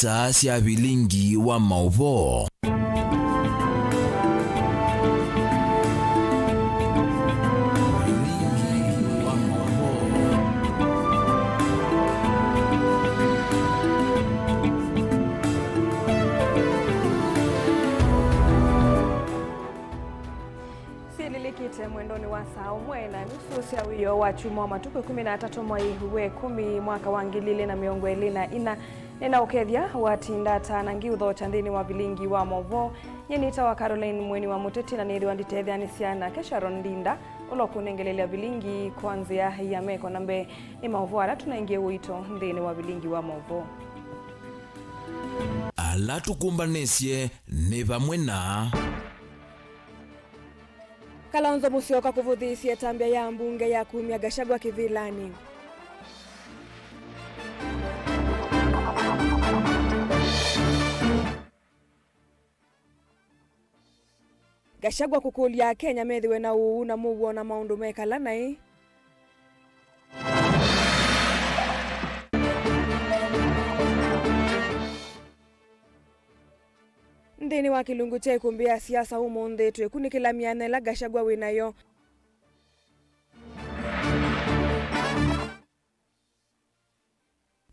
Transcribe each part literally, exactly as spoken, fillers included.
Star sya vilingi wa maũvoo. Vilingi wa maũvoo. Syĩlĩlĩkĩte mwendonĩ wa saa ũmwe na nusu sya wĩoo wa kyumwa wa matukũ ĩkũmi na atatũ mwai wa ĩkũmi mwaka wa ngili ilĩ na mĩongo ĩlĩ na ina. Nĩnaũkethya watinda ata na ngiũthokya nthĩnĩ wa vilingi wa maũvoo. Nyie nĩtawa Caroline Mweni wa Mũteti na nĩthĩwa nditetheanĩsya nake Sharon Ndinda ũla ũkũnengelelya vilingi kwa nzĩa ya meko na mbee. Nĩ maũvoo ala tũnengie ũito nthĩnĩ wa vilingi wa maũvoo. Ala tũkũmbanĩsye nĩ vamwe na Kalonzo Musyoka kũvũthĩĩsya ĩtambya ya mbunge ya kumya Gachagua kĩvĩlanĩ. Gachagua kũkũlya Akenya methĩwe na ũuu na mũuo na maũndũ mekala naĩ. Nthĩnĩ wa kĩlungu kya ĩkũmbĩ ya siasa ũmũnthĩ, twĩkunĩkĩla myanya ĩla Gachagua wĩ nayo.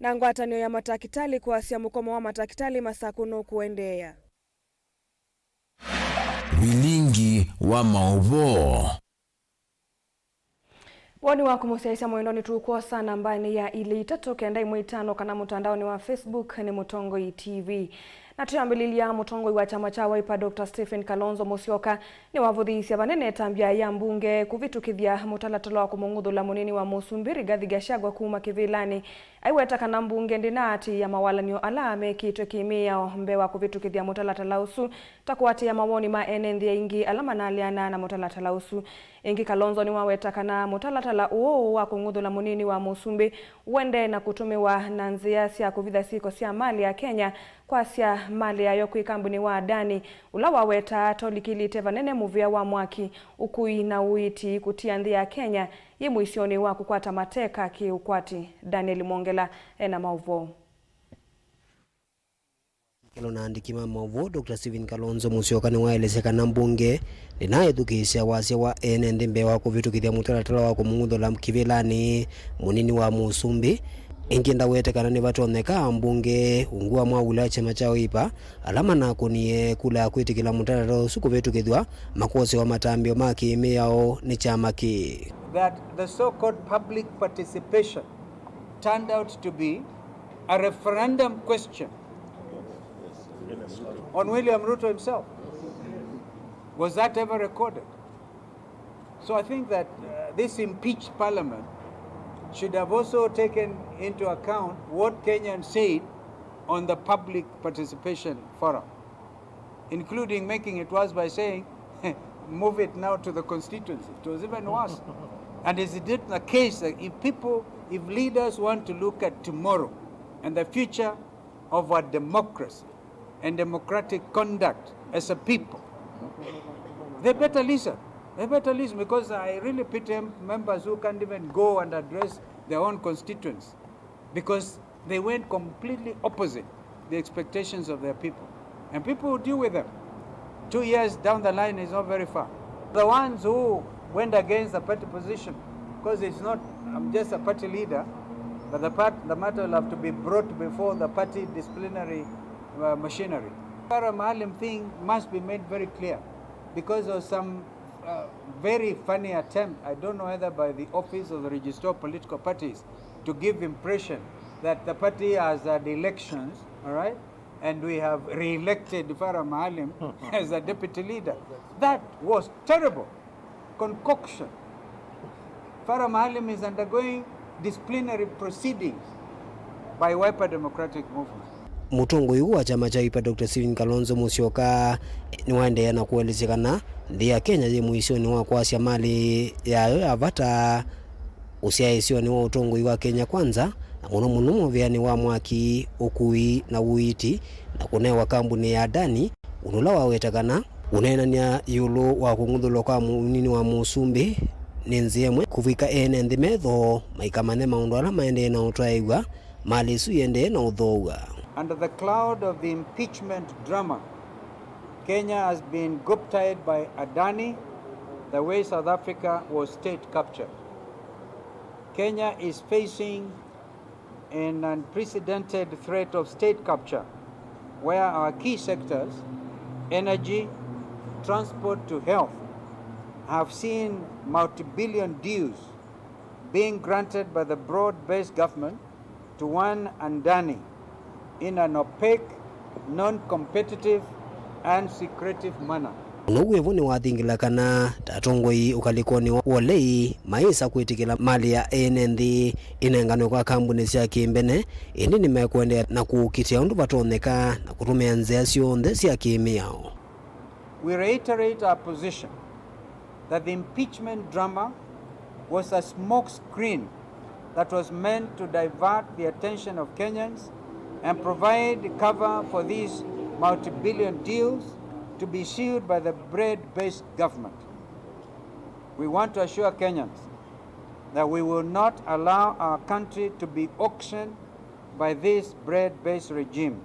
Na ngwatanĩo ya matakĩtalĩ kwasya mũkomo wa matakĩtalĩ Masakũ nũkũendeea. Vilingi wa maũvoo. Woni waku mũsyaĩĩsya mwendwa, nĩtũkwosa nambanĩ ya ilĩ itatũ kenda ĩmwe itano kana mũtandaonĩ wa Facebook nĩ Mũtongoi T V. Na twĩambĩlĩlya, mũtongoi wa kyama kya Wiper, Doctor Stephen Kalonzo Musyoka, nĩwavũthĩĩsye vanene ĩtambya ya mbunge kũvĩtũkĩthya mũtalatala wa kũmũng'uthũla mũnini wa mũsumbĩ Rigathi Gachagua kuma kĩvĩlanĩ. Aiweta kana mbunge ndĩnaatĩĩa mawalany'o ala mekĩtwe kĩ-mĩao mbee wa kũvĩtũkĩthya mũtalatala ũsu, ta kũatĩĩa mawoni ma ene nthĩ aingĩ ala manaleana na mũtalatala ũsu. Ĩngĩ, Kalonzo nĩwaweta kana mũtalatala ũũ wa kũng'uthũla mũnini wa mũsumbĩ ũendee na kũtũmĩwa na nzĩa sya kũvitha syĩko sya malĩ ya Kenya, kwasya malĩ yayo kwĩ kambuni wa Adani, ũla wawetaa ta ũlikĩlĩte vanene mũvĩa wa mwaki, ũkui na ũiiti, kũtia nthĩ ya Kenya yĩ mũisyonĩ wa kũkwata mateka kĩ-ũkwati. Daniel Mwongela ena maũvoo. Kĩla na andĩki ma maũvoo, Doctor Stephen Kalonzo Musyoka nĩwaelesya kana mbunge ndĩnaĩthukĩĩsya wasya wa ene nthĩ mbee wa kũvĩtũkĩthya mũtalatala wa kũmũng'uthũla kĩvĩlanĩ mũnini wa mũsumbĩ. Ĩngĩ, ndawete kana nĩvatonyeka ambunge ungu wa mwavuli wa kyama kya Wiper ala manakũnie kula ya kwĩtĩkĩla mũtalatala ũsu kũvĩtũkĩthw'a makwosewa matambya ma kĩ-mĩao nĩ kyama kĩĩ. That the so-called public participation turned out to be a referendum question on William Ruto himself. Was that ever recorded? So I think that, uh, this impeached parliament should have also taken into account what Kenyans said on the public participation forum, including making it worse by saying, "Move it now to the constituency." It was even worse. And is it the case that if people, if leaders want to look at tomorrow and the future of our democracy and democratic conduct as a people, they better listen. They better listen, because I really pity members who can't even go and address their own constituents because they went completely opposite the expectations of their people. And people will deal with them. Two years down the line is not very far. The ones who went against the party position, because it's not, I'm just a party leader, but the part, the matter will have to be brought before the party disciplinary, uh, machinery. Farah Maalim thing must be made very clear because of some, uh, very funny attempt, I don't know whether by the Office of the Registrar of Political Parties, to give impression that the party has had elections, all right, and we have re-elected Farah Maalim as a deputy leader. That was terrible concoction. Farah Maalim is undergoing disciplinary proceedings by Wiper Democratic Movement. Mũtongoi ũũ wa kyama kya Wiper, Doctor Stephen Kalonzo Musyoka, nĩwaendeea na kũelesya kana nthĩ ya Kenya yĩ mũisyonĩ wa kwasya malĩ yayo ya vata ũsyaĩĩsyonĩ wa ũtongoi wa Kenya Kwanza, na mũno mũno mũvĩanĩ wa mwaki, ũkui na ũiiti, na kũnewa kambuni ya Adani, ũndũ ũla waweta kana ũneenany'a ĩũlũ wa kũng'uthũlwa kwa mũnini wa mũsumbĩ nĩ nzĩa ĩmwe kũvika ene nthĩ metho maikamanye maũndũ ala maendee na ũtwaĩw'a, malĩ ĩsu ĩendee na ũthoow'a. Under the cloud of the impeachment drama, Kenya has been guptaed by Adani the way South Africa was state captured. Kenya is facing an unprecedented threat of state capture, where our key sectors, energy, transport to health, have seen multi-billion deals being granted by the broad-based government to one Adani in an opaque, non-competitive, and secretive manner. Ũndũ wĩvo nĩwathingĩla kana ta atongoi ũkalĩkonĩ wa ũlei mayĩsa kwĩtĩkĩla malĩ ya ene nthĩ ĩnenganwe kwa kambunĩ sya kĩmbene, ĩndĩ nĩmekũendeea na kũũkitĩa ũndũ vatonyeka na kũtũmĩa nzĩa syonthe sya kĩmĩao. We reiterate our position that the impeachment drama was a smoke screen that was meant to divert the attention of Kenyans and provide cover for these multi-billion deals to be issued by the bread-based government. We want to assure Kenyans that we will not allow our country to be auctioned by this bread-based regime.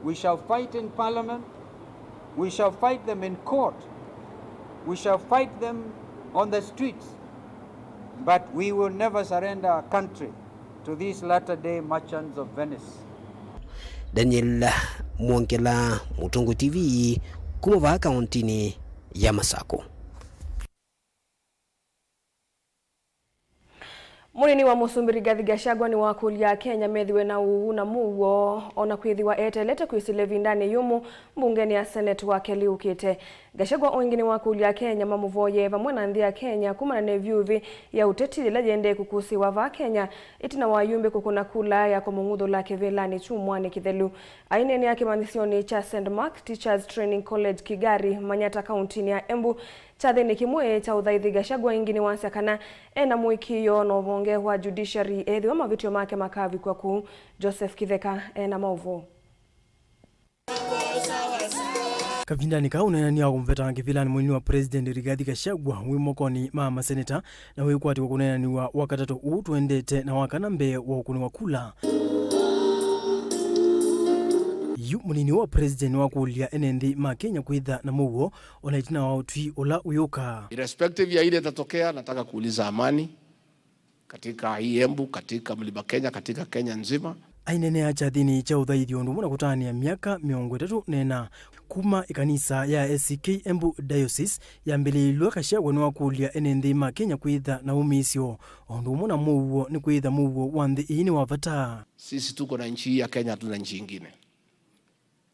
We shall fight in parliament. We shall fight them in court. We shall fight them on the streets. But we will never surrender our country to these latter-day merchants of Venice. Daniel Mwongela, Mũtũngũ T V, kuma vaa kauntinĩ ya Masakũ. Mũnini wa Mũsumbĩ Rigathi Gachagua nĩwakũlya Akenya methĩwe na ũuu na mũuo, o na kwĩthĩwa eteelete kwĩsĩla ĩvindanĩ yũmũ mbungenĩ ya Senate wa kelĩ yũkĩte. Gachagua o ĩngĩ nĩwakũlya Akenya mamũvoyee vamwe na nthĩ ya Kenya kumana na ĩvyũvĩ ya ũteti yĩla yĩendee kũkũsĩĩwa vaa Kenya, ĩtina wa ayumbe kũkũna kula ya kũmũng'uthũla kĩvĩlanĩ kyumwanĩ kĩthelu. Aineenea kĩmanyĩsyonĩ kya Saint Mark Teachers Training College Kĩgari, Manyata, kauntinĩ ya Embu, kyathĩnĩ kĩmwe kya ũthaithi, Gachagua ĩngĩ nĩwasya kana e na mũĩkĩĩo na ũvonge wa judiciary ethĩwa mavĩtyo make makavikwa kũu. Joseph Kĩtheka e na maũvoo. Kavindanĩ kaa ũneenany'a wa kũmũveta kĩvĩlanĩ mũnini wa President Rigathi Gachagua wĩ mokonĩ ma maseneta, na wĩkwatyo wa kũneenaniw'a wa katatũ ũũ tũendete na wa kana mbee wa ũkũnĩ wa kula. Yu mũnini wa president nĩwakũlya ene nthĩ ma Kenya kwĩtha na mũuo o na ĩtina wa ũtwi ũla ũyũka. Irrespective ya ile itatokea, nataka kuuliza amani katika hii Embu, katika Mlima Kenya, katika Kenya nzima. Aineenea kyathĩnĩ kya ũthaithi ũndũ ũmwe na kũtanĩa myaka mĩongo ĩtatũ na ĩna kuma ĩkanisa ya A C K Embu Diocese yambĩlĩĩlw'a, Gachagua nĩwakũlya ene nthĩ ma Kenya kwĩtha na ũmĩĩsyo o ũndũ ũmwe na mũuo, nĩ kwĩtha mũuo wa nthĩ ĩĩ nĩ wa vata. Sisi tuko na nchi hii ya Kenya, hatuna nchi ingine,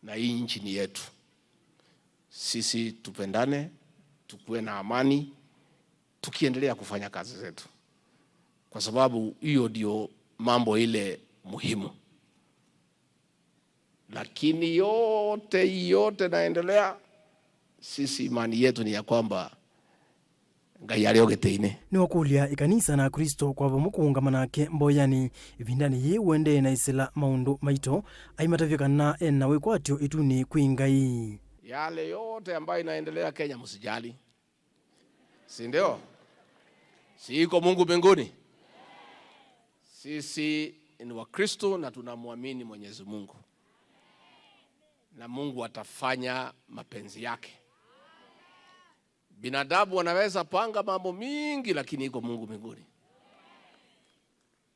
na hii nchi ni yetu. Sisi tupendane, tukuwe na amani, tukiendelea kufanya kazi zetu, kwa sababu hiyo ndio mambo ile muhimu. Lakini yote, yote naendelea, sisi imani yetu ni ya kwamba Ngai arĩ o gĩtĩ-inĩ. Nĩwakũlya ĩkanisa na Aklĩsto kwa vamwe kũũngama nake mboyanĩ ĩvindanĩ yĩĩ ũendee na ĩsĩla maũndũ maito, aimatavya kana e na wĩkwatyo ĩtunĩ kwĩ Ngai. Yale yote ambayo inaendelea Kenya, msijali. Si ndio? Si iko Mungu mbinguni? Sisi ni Wakristo na tunamwamini Mwenyezi Mungu. Na Mungu atafanya mapenzi yake. Binadamu wanaweza panga mambo mingi, lakini iko Mungu mbinguni.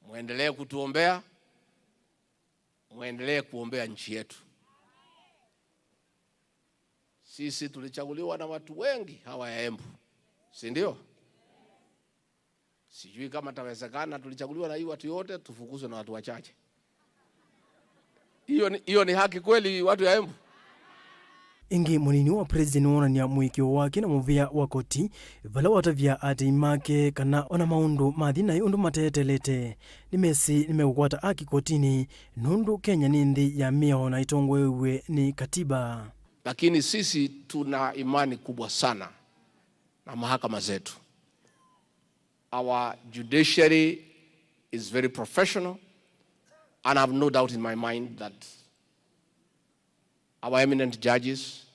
Muendelee kutuombea. Muendelee kuombea nchi yetu. Sisi tulichaguliwa na watu wengi hawa ya Embu, si ndio? Sijui kama tawezekana tulichaguliwa na hii watu yote, tufukuzwe na watu wachache. Hiyo ni, hiyo ni haki kweli, watu ya Embu? Ĩngĩ, mũnini wa president nĩwonany'a mũĩkĩĩo wake na mũvĩa wa koti, vala watavya aatĩĩi make kana ona maũndũ mathi naĩ ũndũ mateetelete, nĩmesĩ nĩmekũkwata aki kotinĩ, nũndũ Kenya nĩ nthĩ ya mĩao na ĩtongoew'e nĩ katiba. Lakini sisi tuna imani kubwa sana na mahakama zetu. Our judiciary is very professional, and I have no doubt in my mind that our eminent judges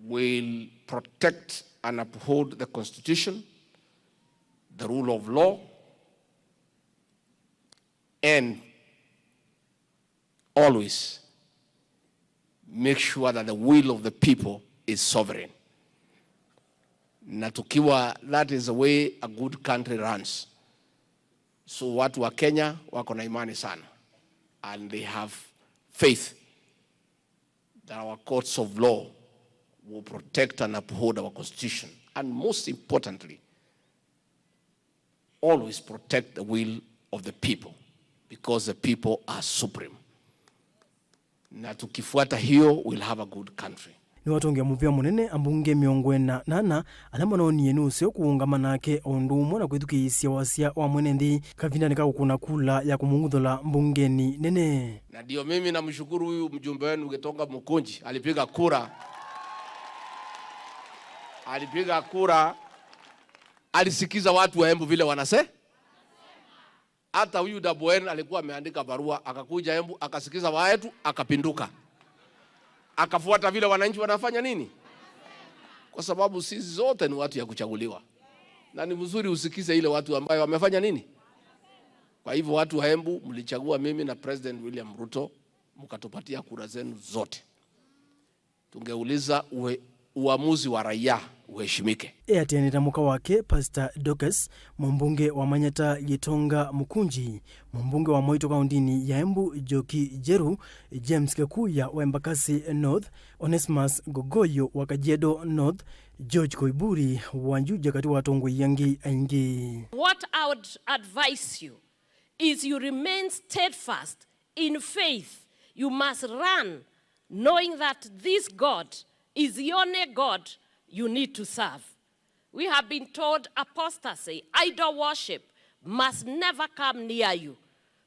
will protect and uphold the constitution, the rule of law, and always make sure that the will of the people is sovereign. Na tukiwa, that is the way a good country runs. So watu wa Kenya wako na imani sana, and they have faith that our courts of law will protect and uphold our constitution, and most importantly, always protect the will of the people, because the people are supreme. Na tukifuata hiyo, we'll have a good country. Nĩwatũngĩa mũvea mũnene ambunge mĩongo ĩna na ana ala manoonie nĩ ũseo kũũngama nake o ũndũ ũmwe na kwĩthukĩĩsya wasya wa mwene nthĩ kavindanĩ ka kũkũna kula ya kũmũng'uthũla mbungenĩ nene. Na ndio mimi namshukuru huyu mjumbe wenu Gitonga Mukunji, alipiga kura. Alipiga kura, alisikiza watu wa Embu vile wanase-, hata huyu Daboen alikuwa ameandika barua, akakuja Embu, akasikiza watu, akapinduka. Akafuata vile wananchi wanafanya nini? Kwa sababu sisi zote ni watu ya kuchaguliwa. Na ni vizuri usikize ile watu ambayo wamefanya nini? Kwa hivyo watu wa Embu, mlichagua mimi na President William Ruto, mkatupatia kura zenu zote. Tungeuliza uwe-, uamuzi wa raia uheshimike. Eatĩanĩte mũka wake, Pastor Dorcas, mũmbunge wa Manyata Gitonga Mukunji, mũmbunge wa Mwaitũ kaũndĩnĩ ya Embu Njoki Njeru, James Gĩkuya wa Embakasi North, Onesmus Gogoyo wa Kajiado North, George Koimburi wa Juja katĩ wa atongoi angĩ aingĩ. What I would advise you is you remain steadfast in faith. You must run knowing that this God is the only God you need to serve. We have been told apostasy, idol worship must never come near you.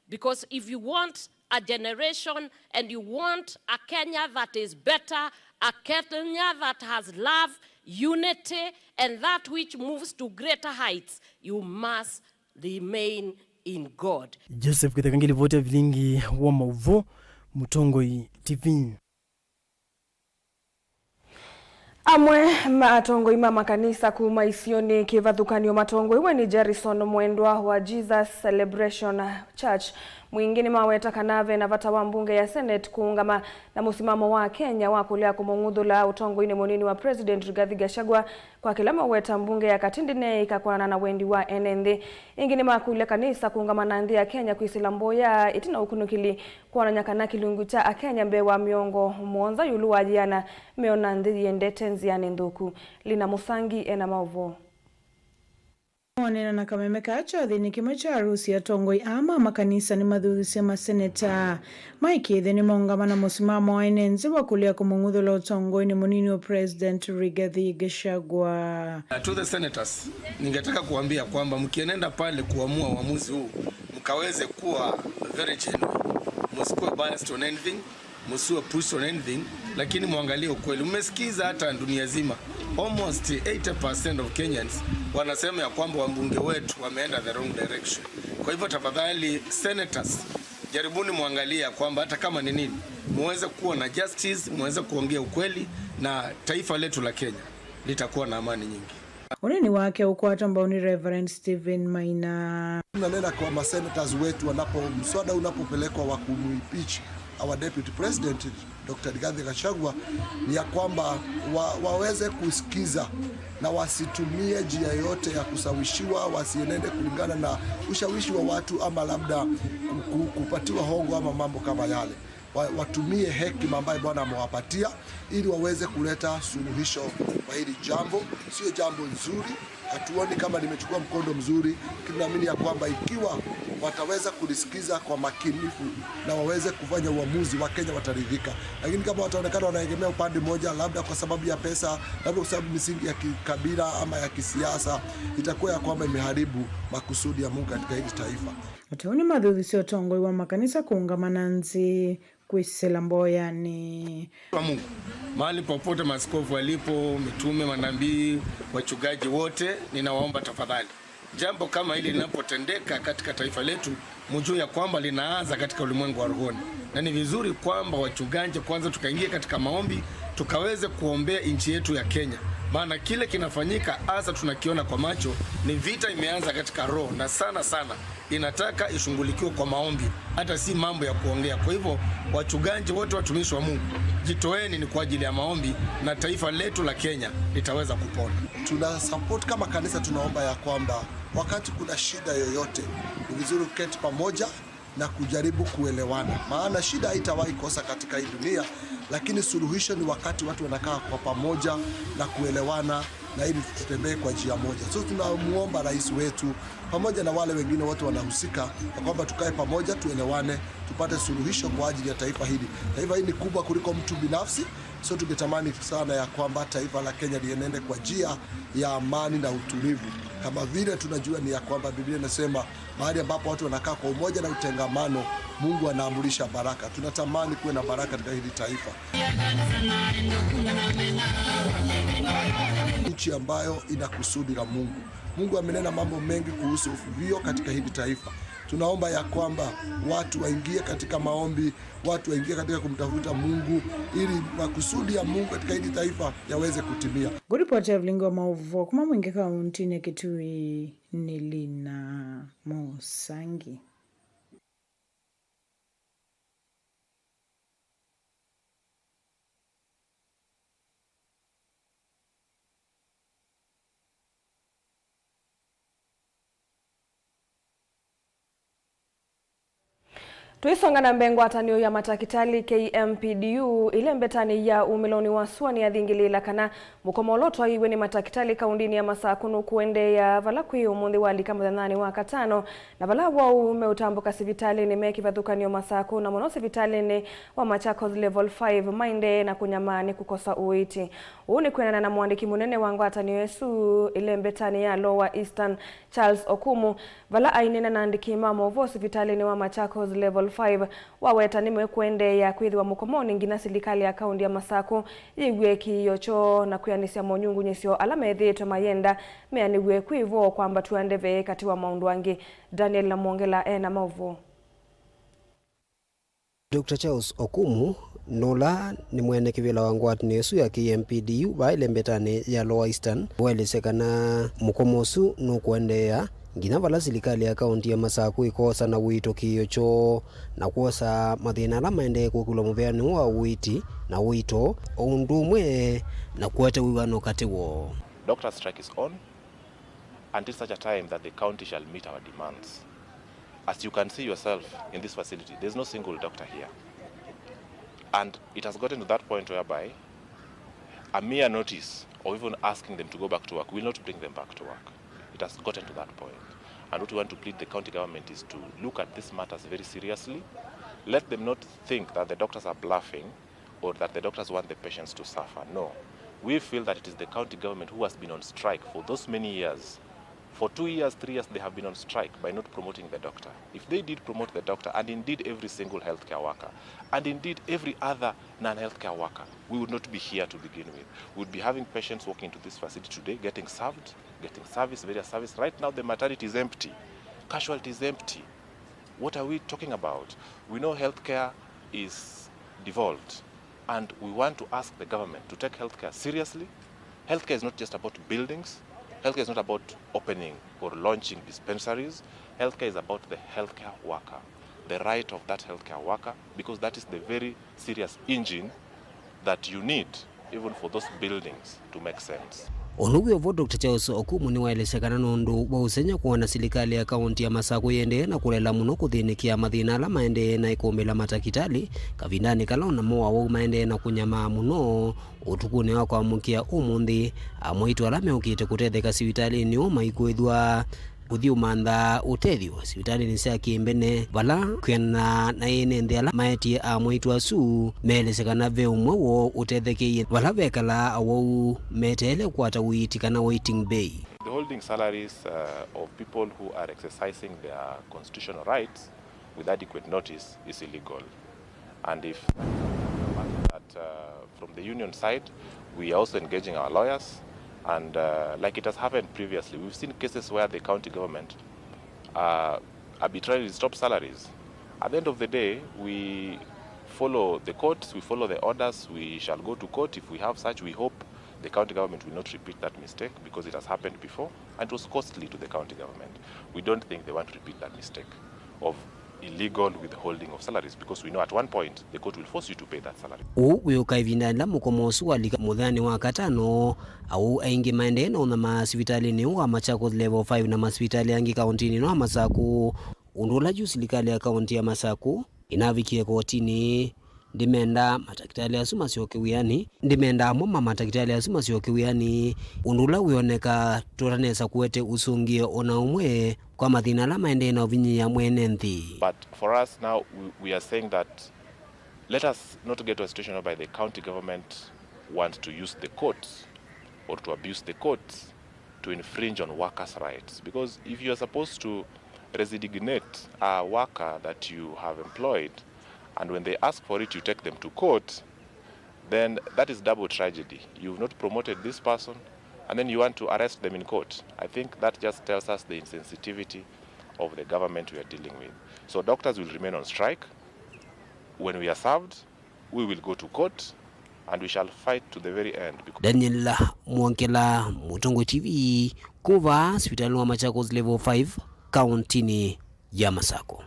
Because if you want a generation and you want a Kenya that is better, a Kenya that has love, unity, and that which moves to greater heights, you must remain in God. Joseph Githeka ngilivoti ya vilingi wa maũvoo, Mũtongoi T V. Amwe ma atongoi ma makanisa kuma isionĩ kĩvathũkany'o matongoiwe nĩ Jerison Mwendwa wa Jesus Celebration Church. Mwingĩ nĩmaweta kana ve na vata wa mbunge ya Senate kũũngama na mũsimamo wa Kenya wa kũlea kũmũng'uthũla ũtongoinĩ mũnini wa President Rigathi Gachagua, kwa kĩla maweta mbunge ya katĩ ndĩneĩka kwanana na wendi wa ene nthĩ. Ĩngĩ nĩmakũlya kanisa kũũngama na nthĩ ya Kenya kwĩsĩla mboya ĩtina ũkunũkĩli, kwonany'a kana kĩlungu kya Akenya mbee wa mĩongo mũonza ĩũlũ wa yĩana meona nthĩ yĩendete nzĩanĩ nthũku. Lina Mũsangi ena maũvoo. Maneena na kameme kaa kyathĩnĩ kĩmwe kya arusi, atongoi aa ma makanisa nĩmathuthusye maseneta maĩkĩĩthye nĩmaũngama na mũsimamo wa ene nthĩ wa kũlea kũmũng'uthũla ũtongoinĩ mũnini wa President Rigathi Gachagua. To the senators, ningetaka kuambia kwamba mkienenda pale kuamua uamuzi huu, mkaweze kuwa very genuine. Msikuwe biased on anything, msiwe pushed on anything, lakini mwangalie ukweli. Mmesikiza hata dunia zima, almost eighty percent of Kenyans wanasema ya kwamba wabunge wetu wameenda the wrong direction. Kwa hivyo tafadhali, senators, jaribuni mwangalie ya kwamba hata kama ni nini, muweze kuwa na justice, muweze kuongea ukweli, na taifa letu la Kenya litakuwa na amani nyingi. Ũnini wake ũkwatwa mbau nĩ Reverend Stephen Maina. Nanena kwa masenators wetu, wanapo, mswada unapopelekwa wa kumimpeach our deputy president, Doctor Rigathi Gachagua, ni ya kwamba wa, waweze kusikiza na wasitumie njia yote ya kushawishiwa, wasienende kulingana na ushawishi wa watu ama labda ku-, ku-, kupatiwa hongo ama mambo kama yale. Wa-, watumie hekima ambayo Bwana amewapatia ili waweze kuleta suluhisho kwa hili jambo. Sio jambo nzuri, hatuoni kama limechukua mkondo mzuri, lakini naamini ya kwamba ikiwa wataweza kulisikiza kwa makinifu na waweze kufanya uamuzi, wa Kenya wataridhika. Lakini kama wataonekana wanaegemea upande mmoja, labda kwa sababu ya pesa, labda kwa sababu misingi ya kikabila ama ya kisiasa, itakuwa ya kwamba imeharibu makusudi ya Mungu katika hili taifa. Ateu nĩmathuthusye ũtongoi wa makanisa kũũngama na nthĩ kwĩsĩla mboyanĩ. Kwa Mungu, mahali popote maaskofu walipo, mitume, manabii, wachungaji wote, ninawaomba tafadhali, jambo kama hili linapotendeka katika taifa letu, mjue ya kwamba linaanza katika ulimwengu wa rohoni, na ni vizuri kwamba wachungaji kwanza tukaingie katika maombi, tukaweze kuombea nchi yetu ya Kenya. Maana kile kinafanyika hasa tunakiona kwa macho ni vita imeanza katika roho, na sana sana inataka ishughulikiwe kwa maombi, hata si mambo ya kuongea. Kwa hivyo, wachungaji wote, watumishi wa Mungu, jitoeni, ni kwa ajili ya maombi na taifa letu la Kenya litaweza kupona. Tuna support kama kanisa, tunaomba ya kwamba wakati kuna shida yoyote, ni vizuri kuketi pamoja na kujaribu kuelewana, maana shida haitawahi kosa katika hii dunia, lakini suluhisho ni wakati watu wanakaa kwa pamoja na kuelewana, na ili tutembee kwa njia moja. So tunamuomba rais wetu pamoja na wale wengine wote wanahusika ya kwamba tukae pamoja, tuelewane, tupate suluhisho kwa ajili ya taifa hili. Taifa hili ni kubwa kuliko mtu binafsi, so tungetamani sana ya kwamba taifa la Kenya lienende kwa njia ya amani na utulivu, kama vile tunajua ni ya kwamba Biblia inasema mahali ambapo watu wanakaa kwa umoja na utengamano, Mungu anaamurisha baraka. Tunatamani kuwe na baraka katika hili taifa. Nchi ambayo ina kusudi la Mungu. Mungu amenena mambo mengi kuhusu uvuvio katika hili taifa. Tunaomba ya kwamba watu waingie katika maombi, watu waingie katika kumtafuta Mungu ili makusudi ya Mungu katika hili taifa yaweze kutimia. Ngũripoti ya vilingi wa maũvoo kuma Mwingi kauntinĩ ya Kitui nĩ Lina Mũsangi. Tũisonga na mbee, ngwatanĩo ya matakĩtalĩ K M P D U ĩla ĩmbetanĩ ya umĩlonĩ wa sua nĩyathingĩlĩĩla kana mũkomo ũla ũtwaiwe nĩ matakĩtalĩ kaũndĩnĩ ya Masakũ nũkũendeea vala kwĩ ũmũnthĩ walika mũthenyanĩ wa katano, na vala awau meũtambũka sivitalĩnĩ me kĩvathũkany'o Masakũ, na mũno sivitalĩnĩ wa Machakos Level five, maendee na kũnyamaa nĩ kũkosa ũiiti. Ũu nĩ kwĩanana na mũandĩki mũnene wa ngwatanĩo ĩsu ĩla ĩmbetanĩ ya Lower Eastern, Charles Okumu, vala aineena na andĩki ma maũvoo sivitalĩnĩ wa Machakos Level five, waweta nĩmekũendeea kwĩthĩwa mũkomonĩ nginya silikalĩ ya kaũndĩ ya Masakũ yĩw'e kĩĩo kyoo na kwĩanĩsya monyungunyĩsyo ala methĩĩtwe mayenda meanĩw'e kwĩ vo kwambatw'a ndeve katĩ wa maũndũ angĩ. Daniel Namwongela e na maũvoo. Doctor Charles Okumu, nũla nĩ mwene kĩvĩla wa ngwatanĩo ĩsu ya K M P D U vaa ĩlembetanĩ ya Lower Eastern, waelesya kana mũkomo ũsu nũkũendeea nginya vala silikalĩ ya kaũntĩ ya Masakũ ĩkoosa na ũito kĩĩo kyoo na kwosa mathĩna ala maendee kũkũlw'a mũvĩanĩ ũũ wa ũiiti na ũito, o ũndũ ũmwe na kũete wĩw'ano katĩ woo. Doctor strike is on until such a time that the county shall meet our demands. As you can see yourself in this facility, there's no single doctor here. And it has gotten to that point whereby a mere notice or even asking them to go back to work will not bring them back to work. It has gotten to that point. And what we want to plead the county government is to look at these matters very seriously. Let them not think that the doctors are bluffing or that the doctors want the patients to suffer. No. We feel that it is the county government who has been on strike for those many years. For two years, three years, they have been on strike by not promoting the doctor. If they did promote the doctor, and indeed every single healthcare worker, and indeed every other non-healthcare worker, we would not be here to begin with. We would be having patients walking into this facility today, getting served, getting service, various service. Right now, the maternity is empty. Casualty is empty. What are we talking about? We know healthcare is devolved, and we want to ask the government to take healthcare seriously. Healthcare is not just about buildings. Healthcare is not about opening or launching dispensaries. Healthcare is about the healthcare worker, the right of that healthcare worker, because that is the very serious engine that you need even for those buildings to make sense. Ũndũ wĩ o vo, Doctor Charles Okumu nĩwaelesya kana nũndũ wa ũsengy'a kwona silikalĩ ya kaũntĩ ya Masakũ yĩendee na kũlela mũno kũthĩnĩkĩa mathĩna ala maendee na ĩkũmbĩla matakĩtalĩ, kavindanĩ kala o namo awau maendee na kũnyamaa mũno, ũtukũnĩ wa kwamũkĩa ũmũnthĩ, amwaitũ ala meũkĩte kũtetheka sivitalĩnĩ ũũ maikwĩthwa kũthi ũmantha ũtethyo sivitalĩnĩ sya kĩmbene, vala kwĩanana na ene nthĩ ala maetie amwaitũ asu, meelesya kana ve ũmwe woo ũtethekeie vala vekalaa awau meteele kũkwata ũiiti kana waiting bay. The holding salaries, uh, of people who are exercising their constitutional rights with adequate notice is illegal. And if that, uh, from the union side, we are also engaging our lawyers, and, uh, like it has happened previously, we've seen cases where the county government, uh, arbitrarily stops salaries. At the end of the day, we follow the courts, we follow the orders, we shall go to court if we have such. We hope The county government will not repeat that mistake because it has happened before and it was costly to the county government. We don't think they want to repeat that mistake of illegal withholding of salaries because we know at one point the court will force you to pay that salary. Ũu wĩũka ĩvinda yĩla mũkomo ũsu walika mũthenyanĩ wa katano. Auu aingĩ maendee na ũnyamaa sivitalĩnĩ ũũ wa Machakos Level five na masivitalĩ angĩ kaũntĩnĩ ĩno ya Masaku, ũndũ ũla yu silikalĩ ya kaũntĩ ya Masaku ĩnavikie kotinĩ. Ndĩmendaa matakĩtalĩ asu masyoke wĩanĩ. Ndĩmendaa amwe ma matakĩtalĩ asu masyoke wĩanĩ, ũndũ ũla wĩoneka tũtanesa kũete ũsũngĩo o na ũmwe kwa mathĩna ala maendee na ũvinyĩĩa mwene nthĩ. But for us now, we, we are saying that let us not get to a situation whereby the county government want to use the courts or to abuse the courts to infringe on workers' rights. Because if you are supposed to resignate a worker that you have employed, and when they ask for it, you take them to court, then that is double tragedy. You've not promoted this person, and then you want to arrest them in court. I think that just tells us the insensitivity of the government we are dealing with. So doctors will remain on strike. When we are served, we will go to court and we shall fight to the very end. Daniel Mwongela, Mũtongoi T V, kuma sivitalĩ wa Machakos Level five, kaũntĩnĩ ya Masakũ.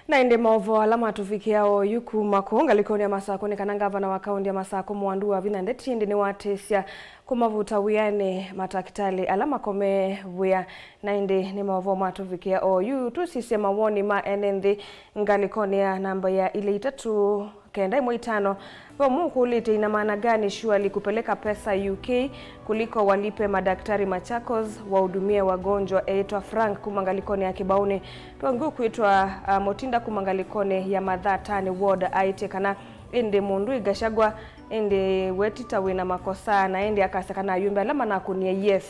Na ĩndĩ maũvoo ala matũvikĩa oyu kuma kũu ngalĩkonĩ ya Masakũ nĩ kana ngavana wa kaũntĩ ya Masakũ Mwandu Wavinya Ndeti ĩndĩ nĩwatĩsya kũmavuta wĩanĩ matakĩtalĩ ala makomee wĩa. Na ĩndĩ nĩ maũvoo matũvikĩa oyu. Tũsisye mawoni ma ene nthĩ ngalĩkonĩ ya namba ya ilĩ itatũ kenda ĩmwe itano. Ve ũmwe ũkũlĩtye, ina maana gani surely kupeleka pesa U K kuliko walipe madaktari Machakos wahudumie wagonjwa? Eĩtwa Frank kuma ngalĩkonĩ ya Kĩbaũnĩ. Ve ũngĩ ũkwĩtwa, ah, Mũtinda kuma ngalĩkonĩ ya Mathatani Ward aĩtye kana ĩndĩ mũndũ ĩ Gachagua, ĩndĩ we ti ta wĩna makosa, na ĩndĩ akasya kana ayumbe ala manakũnie yes.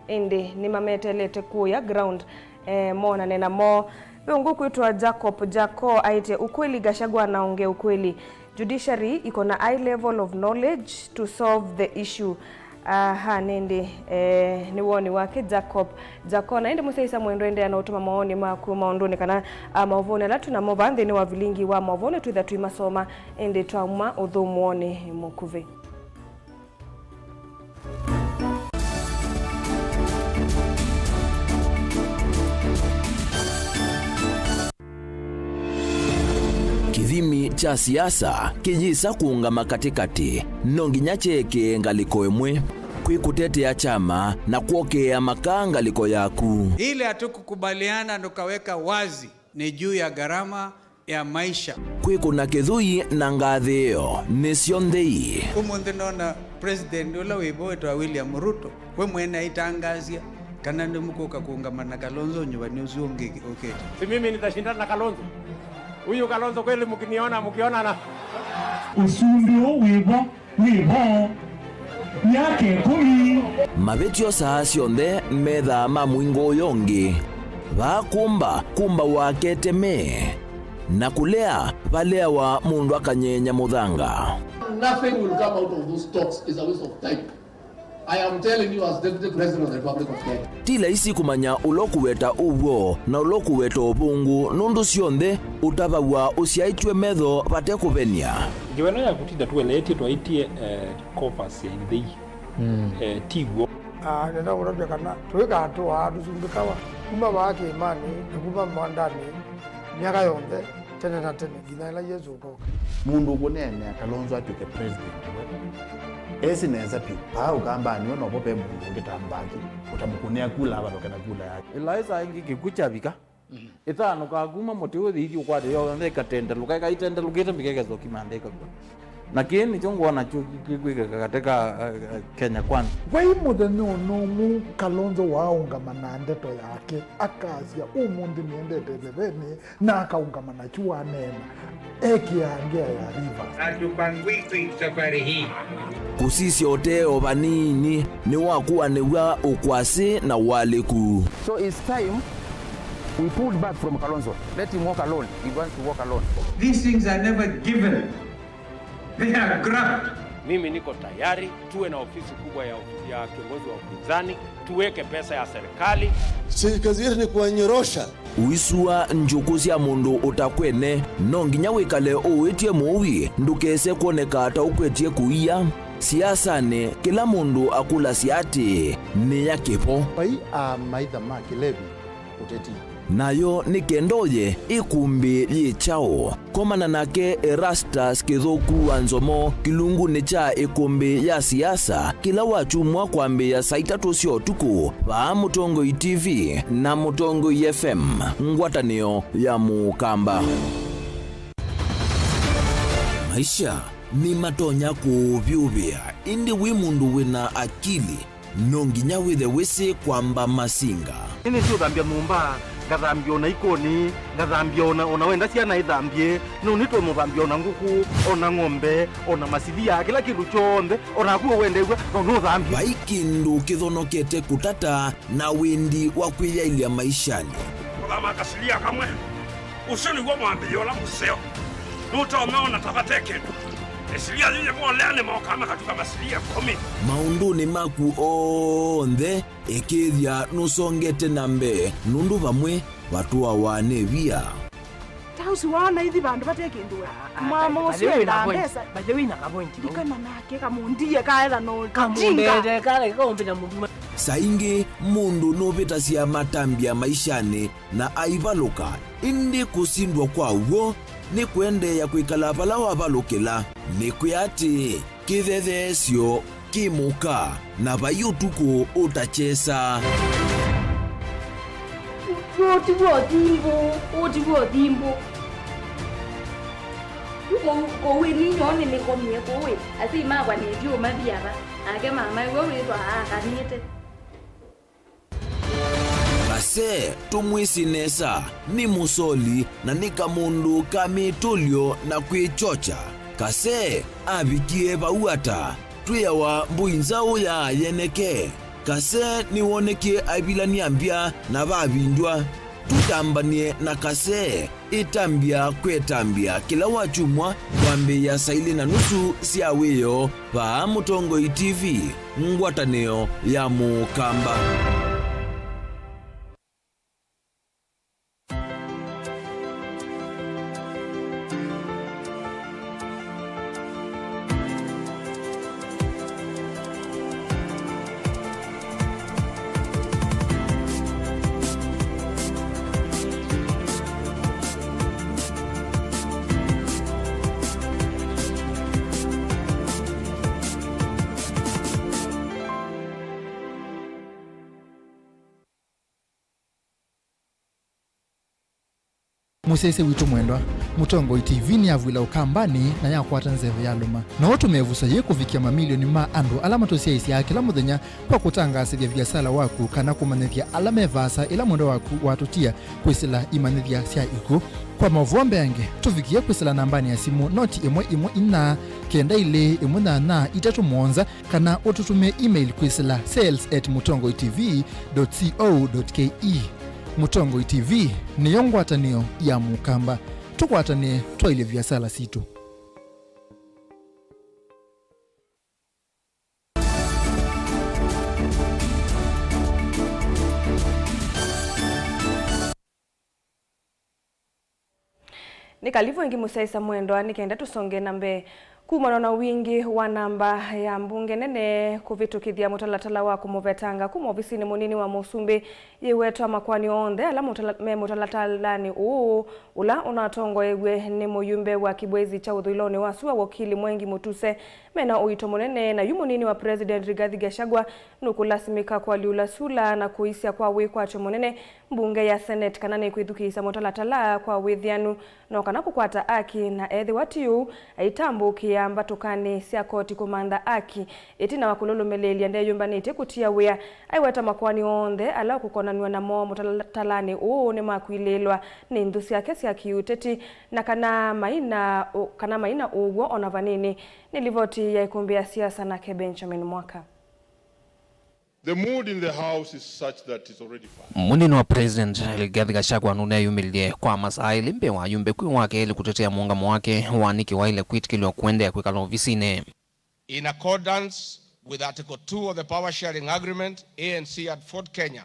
Ĩndĩ nĩmameteelete kũya ground, eh, monane namo. Ve ũngĩ ũkwĩtwa Jacob Jako aĩtye, ukweli Gachagua anaongea ukweli. Judiciary iko na high level of knowledge to solve the issue. Aha, nĩndĩ, eh, nĩ woni wake Jacob Jako. Na ĩndĩ mũsyaĩĩsya mwendwa, endeea na ũtũma mawoni maku maũndũnĩ kana, ah, maũvonĩ ala twĩ namo vaa nthĩnĩ wa vilingi wa maũvonĩ twĩtha tũimasoma, ĩndĩ twauma ũthũmũonĩ mũkuvĩ. Kĩthimi kya siasa kĩyĩsa kũũngama katĩkatĩ, no nginya kyeekĩe ngalĩko ĩmwe. Kwĩ kũtetea kyama na kwokĩĩa makaa ngalĩko yaku. Ile hatukukubaliana tukaweka wazi ni juu ya gharama ya maisha. Kwĩkũna kĩthũi na ngathĩĩo nĩsyo nthei. Ũmũnthĩ nona president ũla wĩ vo wĩtawa William Ruto, we mwene aitangaasya kana nĩmũkũka kũũngama na Kalonzo nyuvani ũsu ũngĩ ũkĩte. Si mimi nitashindana na Kalonzo? Huyu Kalonzo kweli mkiniona, mkionana. Ũsumbĩ ũũ wĩ vo wĩ vo myaka ĩkũmi. Mavĩtyo saa syonthe methaa ma mũingo ũyũ ũngĩ. Vaa kũmba, kũmbawa keteme, na kũlea, valeawa mũndũ akanyeenya mũthanga. Nothing will come out of those talks. It's a waste of time. I am telling you as Deputy President of the Republic of Kenya. Ti laisi kũmanya ũla ũkũweta ũw'o na ũla ũkũweta ũvũngũ, nũndũ syonthe ũtavaw'a ũsyaĩtw'e metho vate kũvenia. Ngewa ĩno ya kũtinda tũeleetye twaĩtye, eh, covers ya ithei, mm, eh, ti w'o. Ah, nenda kũtavya kana tũikatũaa tũsumbĩkawa kuma vaa kĩĩmanĩ na kuma mwandanĩ myaka yonthe, tene na tene, nginya ĩla Yesũ ũkoka. Mũndũ ũkũneenea Kalonzo atw'ĩke president we, esĩ nesa vyũ. Vaa Ũkambanĩ we novo ve mũndũ ũngĩ ta Mbaki ũtamũkũnĩa kula avalũke na kula yake. Ĩlaĩsa ĩngĩ kĩkw'ũ kyavika, ĩtanũkaa kuma mũtĩ ũthi ithi ũkwate yonthe ĩkatendelũka, ĩkaitendelũkĩte mbika ĩkesa ũkimantha ĩkakw'a. Na kĩĩ nĩkyo ngwona kyo kĩkwĩkĩka katĩ ka, eh, eh, Kenya Kwanza. Vai mũthenya ona ũmwe Kalonzo waaũngama na ndeto yake, akasya, ũmũnthĩ nĩendete ĩthevenĩ, na akaũngama nakyu waneena, ekĩaa ngea ya Rivers. Hatupangwiki safari hii. Kũsisya ũtee o vanini nĩwakuanĩw'a ũkwasĩ na ũalĩku. So it's time we pulled back from Kalonzo. Let him walk alone. He wants to walk alone. These things are never given. They are grabbed. Mimi niko tayari tuwe na ofisi kubwa ya, ya kiongozi wa upinzani, tuweke pesa ya serikali. Si kazi yetu ni kuwanyorosha. Ũisua njũkũ sya mũndũ ũtakwene, no nginya wĩkale ũũĩtye mũui ndũkese kwoneka ta ũkwetye kũia. Siasanĩ, kĩla mũndũ akũlasya atĩĩ, nĩ ya kĩvo? Vai amaitha ma kĩlevi ũteti. Nayo nĩ kenda ũye ĩkũmbĩ yĩ kyaũ? Komana nake Erastus Kĩthũku wa Nzomo kĩlungunĩ kya ĩkũmbĩ ya siasa kĩla wakyumwa kwambĩĩa saa itatũ sya ũtukũ vaa Mũtongoi T V na Mũtongoi F M, ngwatanĩo ya Mũkamba. Maisha nĩmatonya kũũvyũvĩa, ĩndĩ wĩ mũndũ wĩna akili, no nginya wĩthe wĩsĩ kwamba masinga. Nĩnĩsĩ ũthambya nyũmba, ngathambya ona ikoni, ngathambya ona, ona wenda syana ithambye, no nĩtũmũthambya ona ngũkũ, ona ng'ombe, ona masilia, kĩla kĩndũ kyonthe, ona naku ũwendew'a, no nũthambye. Vai kĩndũ kĩthonokete kũtata na wĩndi wa kwĩyaĩlya maishanĩ. Kũthama kasilia kamwe. Ũsu nĩw'o mwambĩlĩo ũla mũseo. Nũtonya ona ta vate kĩndũ. Ĩsilia yĩyĩ moleanĩ mokaa makatuka masilia ĩkũmi. Maũndũnĩ maku onthe, ĩkĩĩthya nũsongete na mbee, nũndũ vamwe vatũawa nĩ via. Ta ũsu waona ithi vandũ vate kĩndũ we. Mama ũsu endaa mbesa. By the way, na kavointi. Ndikana nake kamũndie kaetha no kamũndete kale kaumbĩta mũnduma. Saa ingĩ mũndũ nũvĩtasya matambya maishanĩ na aivalũka, ĩndĩ kũsindwa kwa w'o nĩ kũendeea kwĩkala vala wavalũkĩla. Nĩkwĩa atĩĩ, kĩthetheesyo kĩ mũka, na vai ũtukũ ũtakyesa. Ũũ ti w'o thimbũ, ũũ ti w'o thimbũ. Yu kũu, kũu ĩ ninyoo nĩnĩkomie kũu ĩ, asyai makwa nĩtyo mathi ava, nake mama ĩwe wĩthwa aakanĩte. Kase, tũmwĩsĩ nesa, nĩ mũsoli na nĩ kamũndũ ka mĩtũlyo na kwĩkyokya. Kase avikie vau ata? Twĩawa mbũi nzaũ ya yeneke. Kase nĩwonekie aivilany'a mbya na vavindw'a. Tũtambany'e na Kase. Ĩtambya kwĩ ĩtambya kĩla wakyumwa kwambĩĩa saa ilĩ na nusu sya wĩoo vaa Mũtongoi T V, ngwatanĩo ya Mũkamba. Mũsyaĩĩsya witũ mwendwa, Mũtongoi T V nĩyavw'ĩla Ũkambanĩ na yakwata nzeve yalũma. No ũtũme ĩvuso yĩĩ kũvikĩa mamilioni ma andũ ala matũsyaĩĩsyaa kĩla mũthenya kwa kũtangaasĩthya viasala waku kana kũmanyĩthya ala me vaasa ĩla mwendwa waku watũtia kwĩsĩla imanyĩthya sya ikw'ũ. Kwa maũvoo mbeange, tũvikĩe kwĩsĩla nambanĩ ya simũ noti ĩmwe ĩmwe inya, kenda ilĩ, ĩmwe nyanya, itatũ mũonza, kana ũtũtũmĩe email kwĩsĩla sales at mũtongoi T V dot co dot K E. Mũtongoi T V nĩyo ngwatanĩo ya Mũkamba. Tũkwatanĩe twaĩlye viasala sitũ. Nĩ kalivu ĩngĩ mũsyaĩĩsya mwendwa, nĩ kenda tũsonge na mbee. Kumana na wingĩ wa namba ya mbunge nene kũvĩtũkĩthya mũtalatala wa kũmũvetanga kuma ovisinĩ mũnini wa mũsumbĩ, yĩwetwa makoani onthe ala mũtala-, me mũtalatalanĩ ũũ, ũla ũnatongoew'e nĩ mũyumbe wa kĩvw'ĩzi kya ũthũĩlonĩ wa sua, wakili Mwengi Mutuse, mena ũito mũnene, na yu mũnini wa President Rigathi Gachagua nũkũlasimĩka kũalyũla sula na kũisya kwa wĩkwatyo mũnene mbunge ya Senate kana nĩkwĩthukĩĩsya mũtalatala kwa wĩthĩanu no kana kũkwata aki, na ethĩwa ti ũu, aitambũkĩa mbatũkanĩ sya koti kũmantha aki. Ĩtina wa kũlũlũmĩlĩĩlya ndeyũmbanĩtye kũtia wĩa, aiweta makoani onthe ala ũkũkonanw'a namo mũtalatalanĩ ũũ nĩmakwilĩĩlwa nĩ nthũ syake sya kĩũteti na kana maina ũ-, kana maina ũw'o ona vanini. Nĩ livoti ya ĩkũmbĩ ya siasa nake Benjamin Mwaka. The mood in the house is such that it's already fine. Mũnini wa President Rigathi Gachagua nũneeyumĩlilye kwa masaa elĩ mbee wa ayumbe kwĩ wa kelĩ kũtetea mũũngamo wake wa nĩkĩ waĩle kwĩtĩkĩlw'a kũendeea kwĩkala ovisinĩ. In accordance with Article two of the Power Sharing Agreement, A N C at Fort Kenya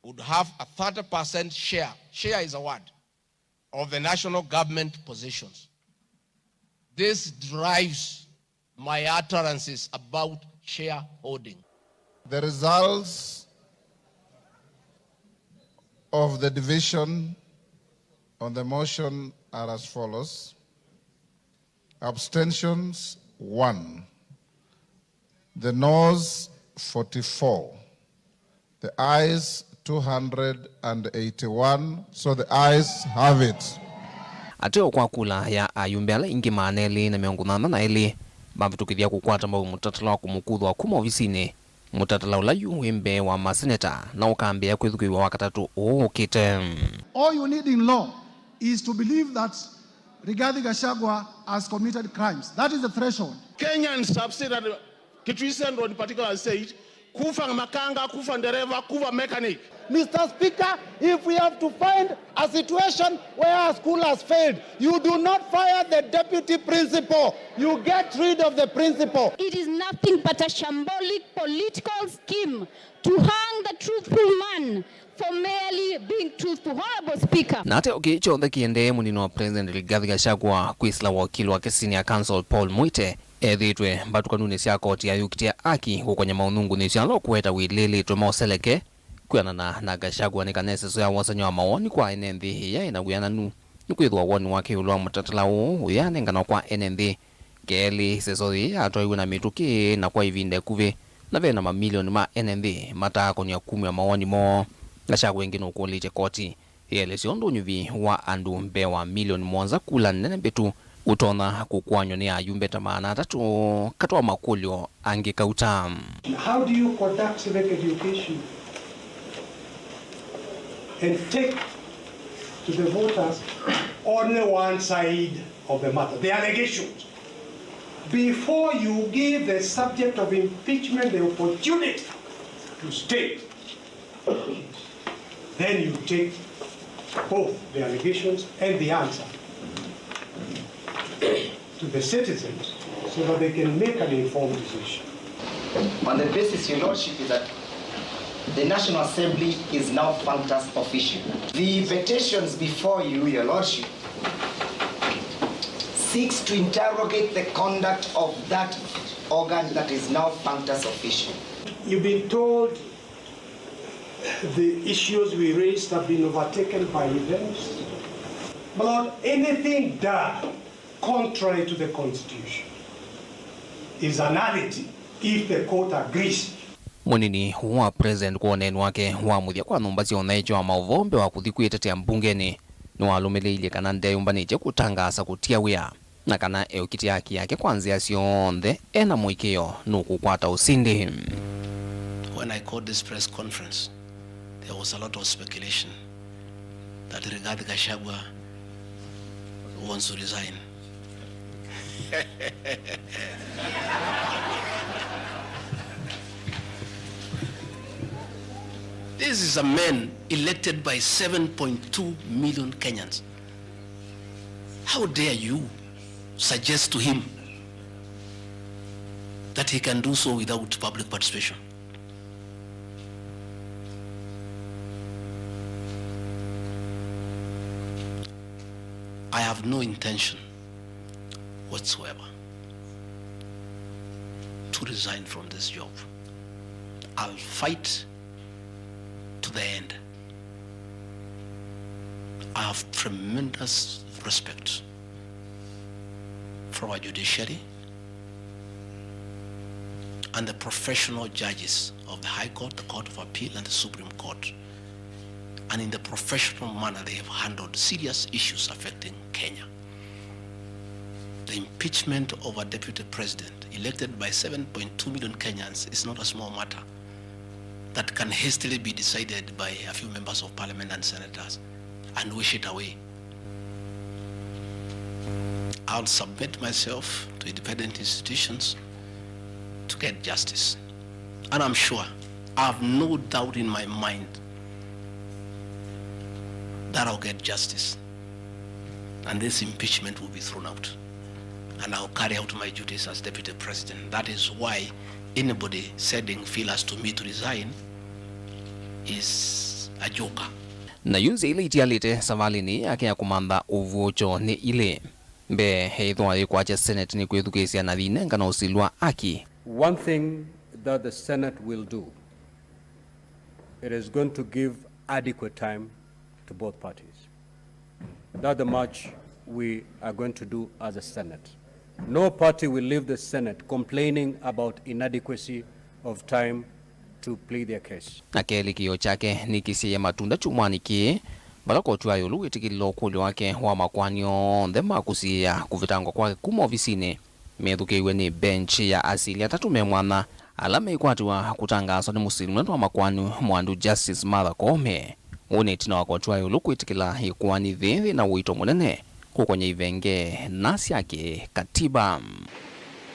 would have a thirty percent share, share is a word, of the national government positions. This drives my utterances about shareholding. The results of the division on the motion are as follows. Abstentions, one. The noes, forty-four. The ayes, two hundred and eighty-one. So the ayes have it. Ateo kwa kula ya ayumbe ala ingĩ maana elĩ na mĩongo nyanya na elĩ mavĩtũkĩthya kũkwata mbau mũtatala wa kũmũkuthwa kuma ovisinĩ, mũtatala ũla yu wĩ mbee wa maseneta na ũkambĩĩa kwĩthukĩĩw'a Wakatatũ ũũ ũkĩte. All you need in law is to believe that Rigathi Gachagua has committed crimes. That is the threshold. Kenyans have said, and Kitui Central in particular has said, "Kufa makanga, kufa ndereva, kufa mechanic." Mister Speaker, if we have to find a situation where a school has failed, you do not fire the deputy principal. You get rid of the principal. It is nothing but a shambolic political scheme to hang the truthful man for merely being truthful. Honorable Speaker. Na ateo kĩĩ kyonthe kĩendee, mũnini wa President Rigathi Gachagua kwĩsĩla wakili wake Senior Counsel Paul Mwite ethĩĩtwe mbatũkanunĩ sya koti ya yũkitĩa aki kũkonya maũnungunĩsyo ala ũkũweta wĩlĩlĩtwe ma ũseleke kwĩanana na Gachagua nĩ kana ĩseso ya wosany'a wa mawoni kwa ene nthĩ ĩyaĩ na wĩananu. Nĩkwĩthĩwa woni wake ĩũlũ wa mũtatala ũũ ũyanenganwa kwa ene nthĩ kelĩ. Ĩseso yĩĩ yatwaiwe na mĩtũkĩ na kwa ĩvinda ĩkuvĩ, na ve na mamilioni ma ene nthĩ mataakonw'a kumya mawoni moo. Gachagua ĩngĩ nũkũlĩtye koti ĩelesye ũndũ ũnyuvi wa andũ mbee wa milioni mũonza kula nene mbĩtu ũtonya kũkũanw'a nĩ ayumbe ta maana atatũ katĩ wa makũlyo angĩ kauta. How do you conduct civic education and take to the voters only one side of the matter, the allegations, before you give the subject of impeachment the opportunity to state? Then you take both the allegations and the answer to the citizens so that they can make an informed decision. On the basis, Your Lordship, is that the National Assembly is now functus officio. The petitions before you, Your Lordship, seeks to interrogate the conduct of that organ that is now functus officio. You've been told the issues we raised have been overtaken by events. My Lord, anything done contrary to the Constitution is a nullity if the court agrees. Mũnini wa President kwa ũneeni wake wa mũthya kwa nyũmba sya ũnyaĩĩkyo wa maũvoo mbee wa kũthi kwĩtetea mbungenĩ, nĩwalũmĩlĩilye kana ndeyũmbanĩtye kũtangaasa kũtia wĩa, na kana eũkitĩa haki yake kwa nzĩa syonthe e na mũĩkĩĩo nũkũkwata ũsindi. When I called this press conference, there was a lot of speculation that Rigathi Gachagua wants to resign. This is a man elected by seven point two million Kenyans. How dare you suggest to him that he can do so without public participation? I have no intention whatsoever to resign from this job. I'll fight to the end. I have tremendous respect for our judiciary and the professional judges of the High Court, the Court of Appeal, and the Supreme Court. And in the professional manner, they have handled serious issues affecting Kenya. The impeachment of a deputy president elected by seven point two million Kenyans is not a small matter that can hastily be decided by a few members of parliament and senators and wish it away. I'll submit myself to independent institutions to get justice. And I'm sure, I have no doubt in my mind that I'll get justice. And this impeachment will be thrown out. and I'll carry out my duties as Deputy President. That is why anybody sending feelers to me to resign is a joker. Na yu nzĩa ila itialĩte savalĩnĩ yake ya kũmantha ũvuũkyo nĩ ilĩ. Mbee, ĩthwa yĩkwatya Senate nĩ kwĩthukĩĩsya na yĩnengana ũsilwa aki. One thing that the Senate will do, it is going to give adequate time to both parties. That's the much we are going to do as a Senate. No party will leave the Senate complaining about inadequacy of time to plead their case. Na kelĩkĩo kyake nĩkĩsyaie matunda kyumwanĩ kĩĩ, vala koti wa ĩũlũ wĩtĩkĩlile ũkũlyo wake wa makoani onthe ma kũsiĩĩa kũvĩtangwa kwake kuma ovisinĩ methukĩĩw'e nĩ bench ya asili atatũ me mwanya ala meikwatĩwa kũtangaaswa nĩ mũsili mũnene wa makoani mwandu Justice Martha Koome. Ũũ nĩ ĩtina wa koti wa ĩũlũ kwĩtĩkĩla ĩkoani yĩĩ yĩ na ũito mũnene kũkony'a ivenge na sya kĩkatiba.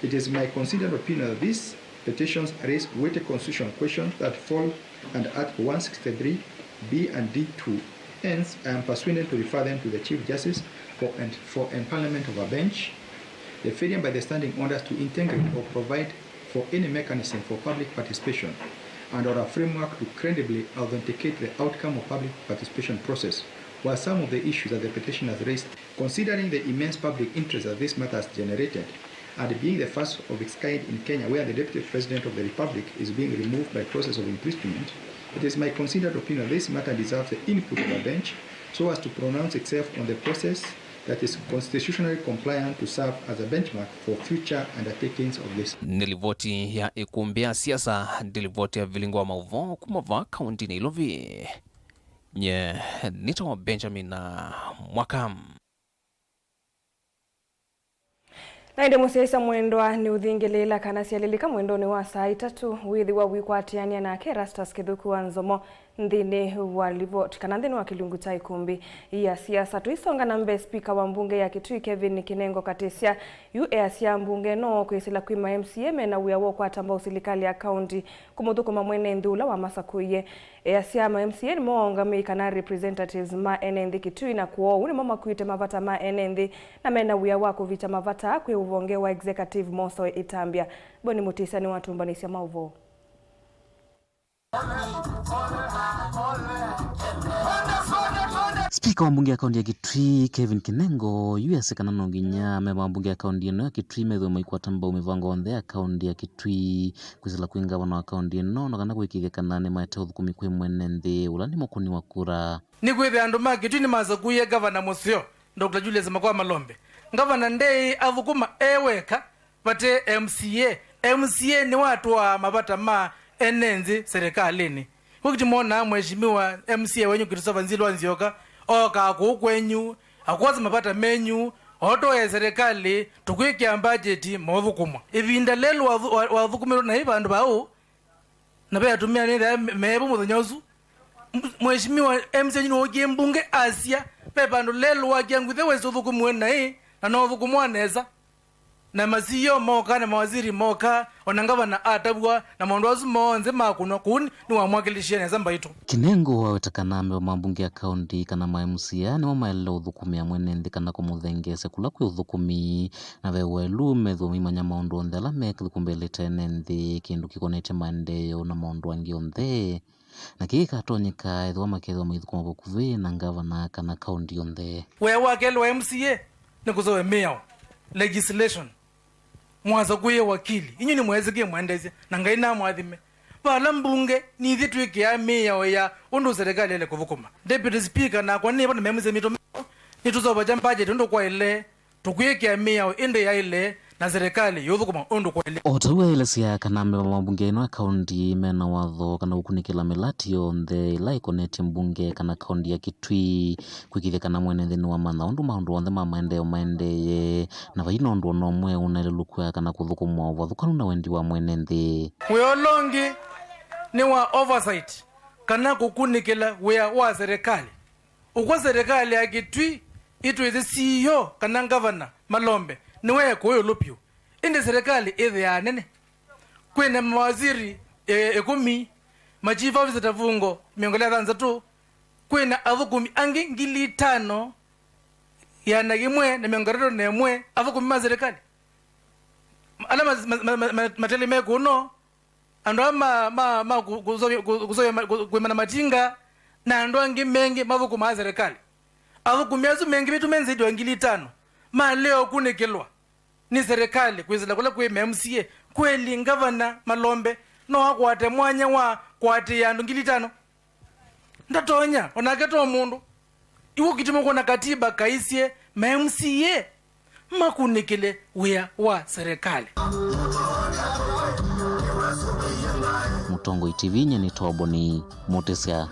It is my considered opinion that these petitions raise weighty constitutional questions that fall under Article one sixty-three B and D two. Hence, I am persuaded to refer them to the Chief Justice for, for empanelment of a bench. The failure by the standing orders to integrate or provide for any mechanism for public participation and or a framework to credibly authenticate the outcome of public participation process were some of the issues that the petitioners raised. Considering the immense public interest that this matter has generated, and being the first of its kind in Kenya where the Deputy President of the Republic is being removed by process of impeachment, it is my considered opinion that this matter deserves the input of a bench so as to pronounce itself on the process that is constitutionally compliant to serve as a benchmark for future undertakings of this. Nĩ livoti ya ĩkũmbĩ ya siasa, nĩ livoti ya vilingo wa maũvoo kuma vaa kaunti Nairobi. Nye nĩtawa Benjamin Mwaka. Na ĩndĩ mũsyaĩĩsya mwendwa nĩ ũthingĩlĩĩla kana syalĩlĩka mwendonĩ wa saa itatũ, wĩthĩwa ũikwatĩanĩa nake Erastus Kĩthũku wa Nzomo nthĩnĩ wa livoti kana nthĩnĩ wa kĩlungu kya ĩkũmbĩ ya siasa. Tũisonga na mbee, spika wa mbunge ya Kitui Kevin Kinengo Katisya yu easya mbunge ĩno kwĩsĩla kwĩ ma M C A mena wĩa wa ũkwata mbau silikalĩ ya kaunti kũmũthũkũma mwene nthĩ ũla wamasakũie. Easya ma M C A nĩmo maũngamĩi kana representatives ma ene nthĩ Kitui, na kwoou nĩmo makuĩte mavata ma ene nthĩ na mena wĩa wa kũvikya mavata kwĩ ũvonge wa executive mosoe ĩtambya. Boni Mũtĩsya nĩwatũmbanĩsya maũvoo. Spika wa mbunge ya kaunti ya Kitui, Kevin Kinengo, yu easya kana no nginya amemba ma mbunge ya kaunti ĩno ya Kitui methĩwe maikwata mbau mĩvango yonthe ya kaunti ya Kitui. Kwĩsĩla kwĩ ngavana wa kaunti ĩno, no kana kũĩkĩĩthya kana nĩmaete ũthũkũmi kwĩ mwene nthĩ, ũla nĩ mũkũni wa kura. Nĩkwĩthĩa andũ ma Kitui nĩmasakũie ngavana mũseo, Doctor Julius Makoa Malombe. Ngavana ndeĩ athũkũma e weka, vate M C A. M C A nĩwatwaa mavata ma ene nthĩ serikalĩnĩ. Kwĩkĩ tũmonaa Mheshimiwa M C A wenyu Christopher Nzilwa Nzioka ookaa kũu kwenyu, akwosa mavata menyu, otwae serikalĩ, tũkwĩkĩa mbajeti, mothũkũmwa. Ĩvinda lelũ wathu-, wa-, wathũkũmĩrwe naĩ vandũ vau, na ve atumĩa nĩthĩa mevo mũthenya ũsu. M-, Mheshimiwa M C A wenyu nĩwookie mbunge asya, ve vandũ lelũ wakia nguthe wesi ũthũkũmwe naĩ, na no ũthũkũmwa nesa. Na ma C E O moka, na mawaziri moka, o na ngavana atavw'a, na maũndũ asu monthe makũnwa kũu nĩ, nĩwamwakilishie nesa mbaitũ. Kinengo aweta kana amemba ma mbunge ya kaunti kana ma M C A nĩmo maĩle ũthũkũmĩa mwene nthĩ kana kũmũthengeesya kũla kwĩ ũthũkũmi, na ve ũelu methĩwe maimanya maũndũ onthe ala mekũmbĩlĩte ene nthĩ, kĩndũ kĩkonetye maendeeo na maũndũ angĩ onthe. Na kĩĩ kĩkatonyeka ethĩwa makethĩwa maithũkũma vakuvĩ na ngavana kana kaunti yonthe. Wĩa wa kelĩ wa M C A nĩ kũseũvya mĩao, legislation. Mwasakũie wakili, inyu nĩmweesĩkĩe mwaendeesya, na Ngai namwathime. Vala mbunge, nithyĩ twĩkĩaa mĩao ya ũndũ serikali yaĩle kũthũkũma. Deputy Speaker, nakwa nĩvo na memũsya mitũ meo, nĩtũseũvasya budget ũndũ kwaĩle. Tũkwĩkĩa mĩao ĩndĩ yaĩle, na serikali yũthũkũma ũndũ kwaĩle. O ta ũu aelesya kana amemba ma mbunge ĩno ya kaunti mena watho kana kũkunĩkĩla mĩlati yonthe ĩla ĩkonetye mbunge kana kaunti ya Kitui, kwĩkĩthya kana mwene nthĩ nĩwamanya ũndũ maũndũ onthe ma maendeeo maendeeye, na vai na ũndũ o na ũmwe ũnaĩle lũkw'a kana kũthũkũmwa ũvathũkanu na wendi wa mwene nthĩ. Wĩa ũla ũngĩ nĩ wa oversight, kana kũkunĩkĩla wĩa wa serikali. Ũkw'a serikali ya Kitui ĩtwĩthe C E O kana ngavana Malombe nĩwe ekũũ ĩũlũ vyũ. Ĩndĩ serikali ĩthĩaa nene. Kwĩna mawaziri, e, ĩkũmi, ma chief officer ta vungo mĩongo ĩlĩ na thanthatũ, kwĩna athũkũmi angĩ ngili itano, ĩana yĩmwe na mĩongo ĩtatũ na ĩmwe athũkũmi ma serikali. Ala ma-, ma-, ma-, ma-, ma-, mateli me kũno, andũ aa ma, ma, ma kũ-, kũsovya, kũ-, kũsovya ma-, kũ-, kũĩma na matinga, na andũ angĩ mengĩ mathũkũmaa serikali. Athũkũmi asu mengĩ vitu me nzaidi wa ngili itano malea ũkunĩkĩlwa nĩ serikali kwĩsĩla kũla kwĩ ma M C A. Kweli ngavana Malombe no akwate mwanya wa kũatĩĩa andũ ngili itano? Ndatonya, onake to mũndũ. Iw'o kĩtumi kwona katiba kaisye ma M C A makunĩkĩle wĩa wa serikali. Mũtongoi T V nyie nĩ Toboni Mũtĩsya.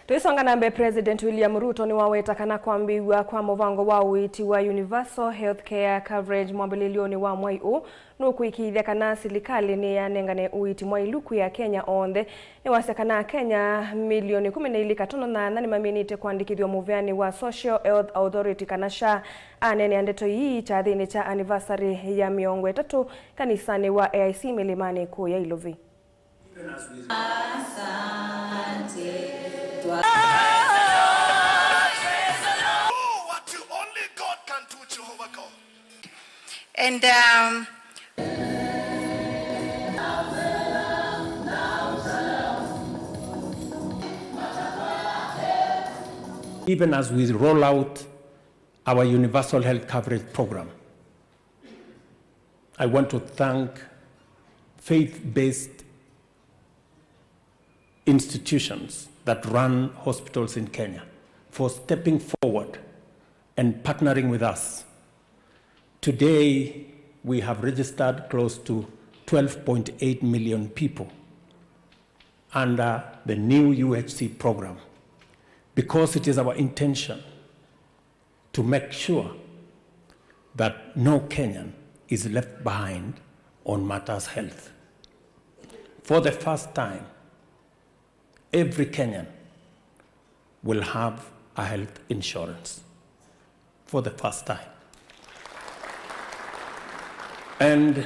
Tũisonga na mbee, President William Ruto nĩwaweta kana kwambĩĩw'a kwa mũvango wa ũiiti wa Universal Health Care Coverage mwambĩlĩlyonĩ wa mwai ũũ nũkũĩkĩĩthya kana silikalĩ nĩyanengane ũiiti mwailu kwĩ Akenya onthe. Nĩwasya kana Akenya milioni ĩkũmi na ilĩ katono na nana nĩmaminĩte kũandĩkĩthw'a mũveanĩ wa Social Health Authority kana SHA. Aneenea ndeto ii kyathĩnĩ kya anniversary ya mĩongo ĩtatũ kanisanĩ wa A I C Mĩlĩmanĩ kũya Ilovi. Do what you only God can do, Jehovah God. And, um, even as we roll out our universal health coverage program, I want to thank faith-based institutions that run hospitals in Kenya for stepping forward and partnering with us. Today, we have registered close to twelve point eight million people under the new U H C program, because it is our intention to make sure that no Kenyan is left behind on matters health. For the first time, every Kenyan will have a health insurance for the first time. And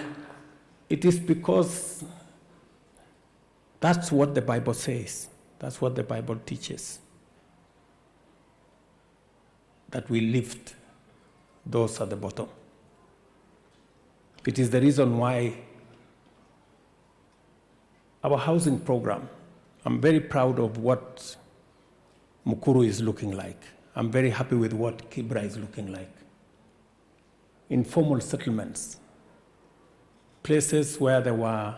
it is because that's what the Bible says. That's what the Bible teaches. That we lift those at the bottom. It is the reason why our housing program, I'm very proud of what Mukuru is looking like. I'm very happy with what Kibra is looking like. Informal settlements, places where there were,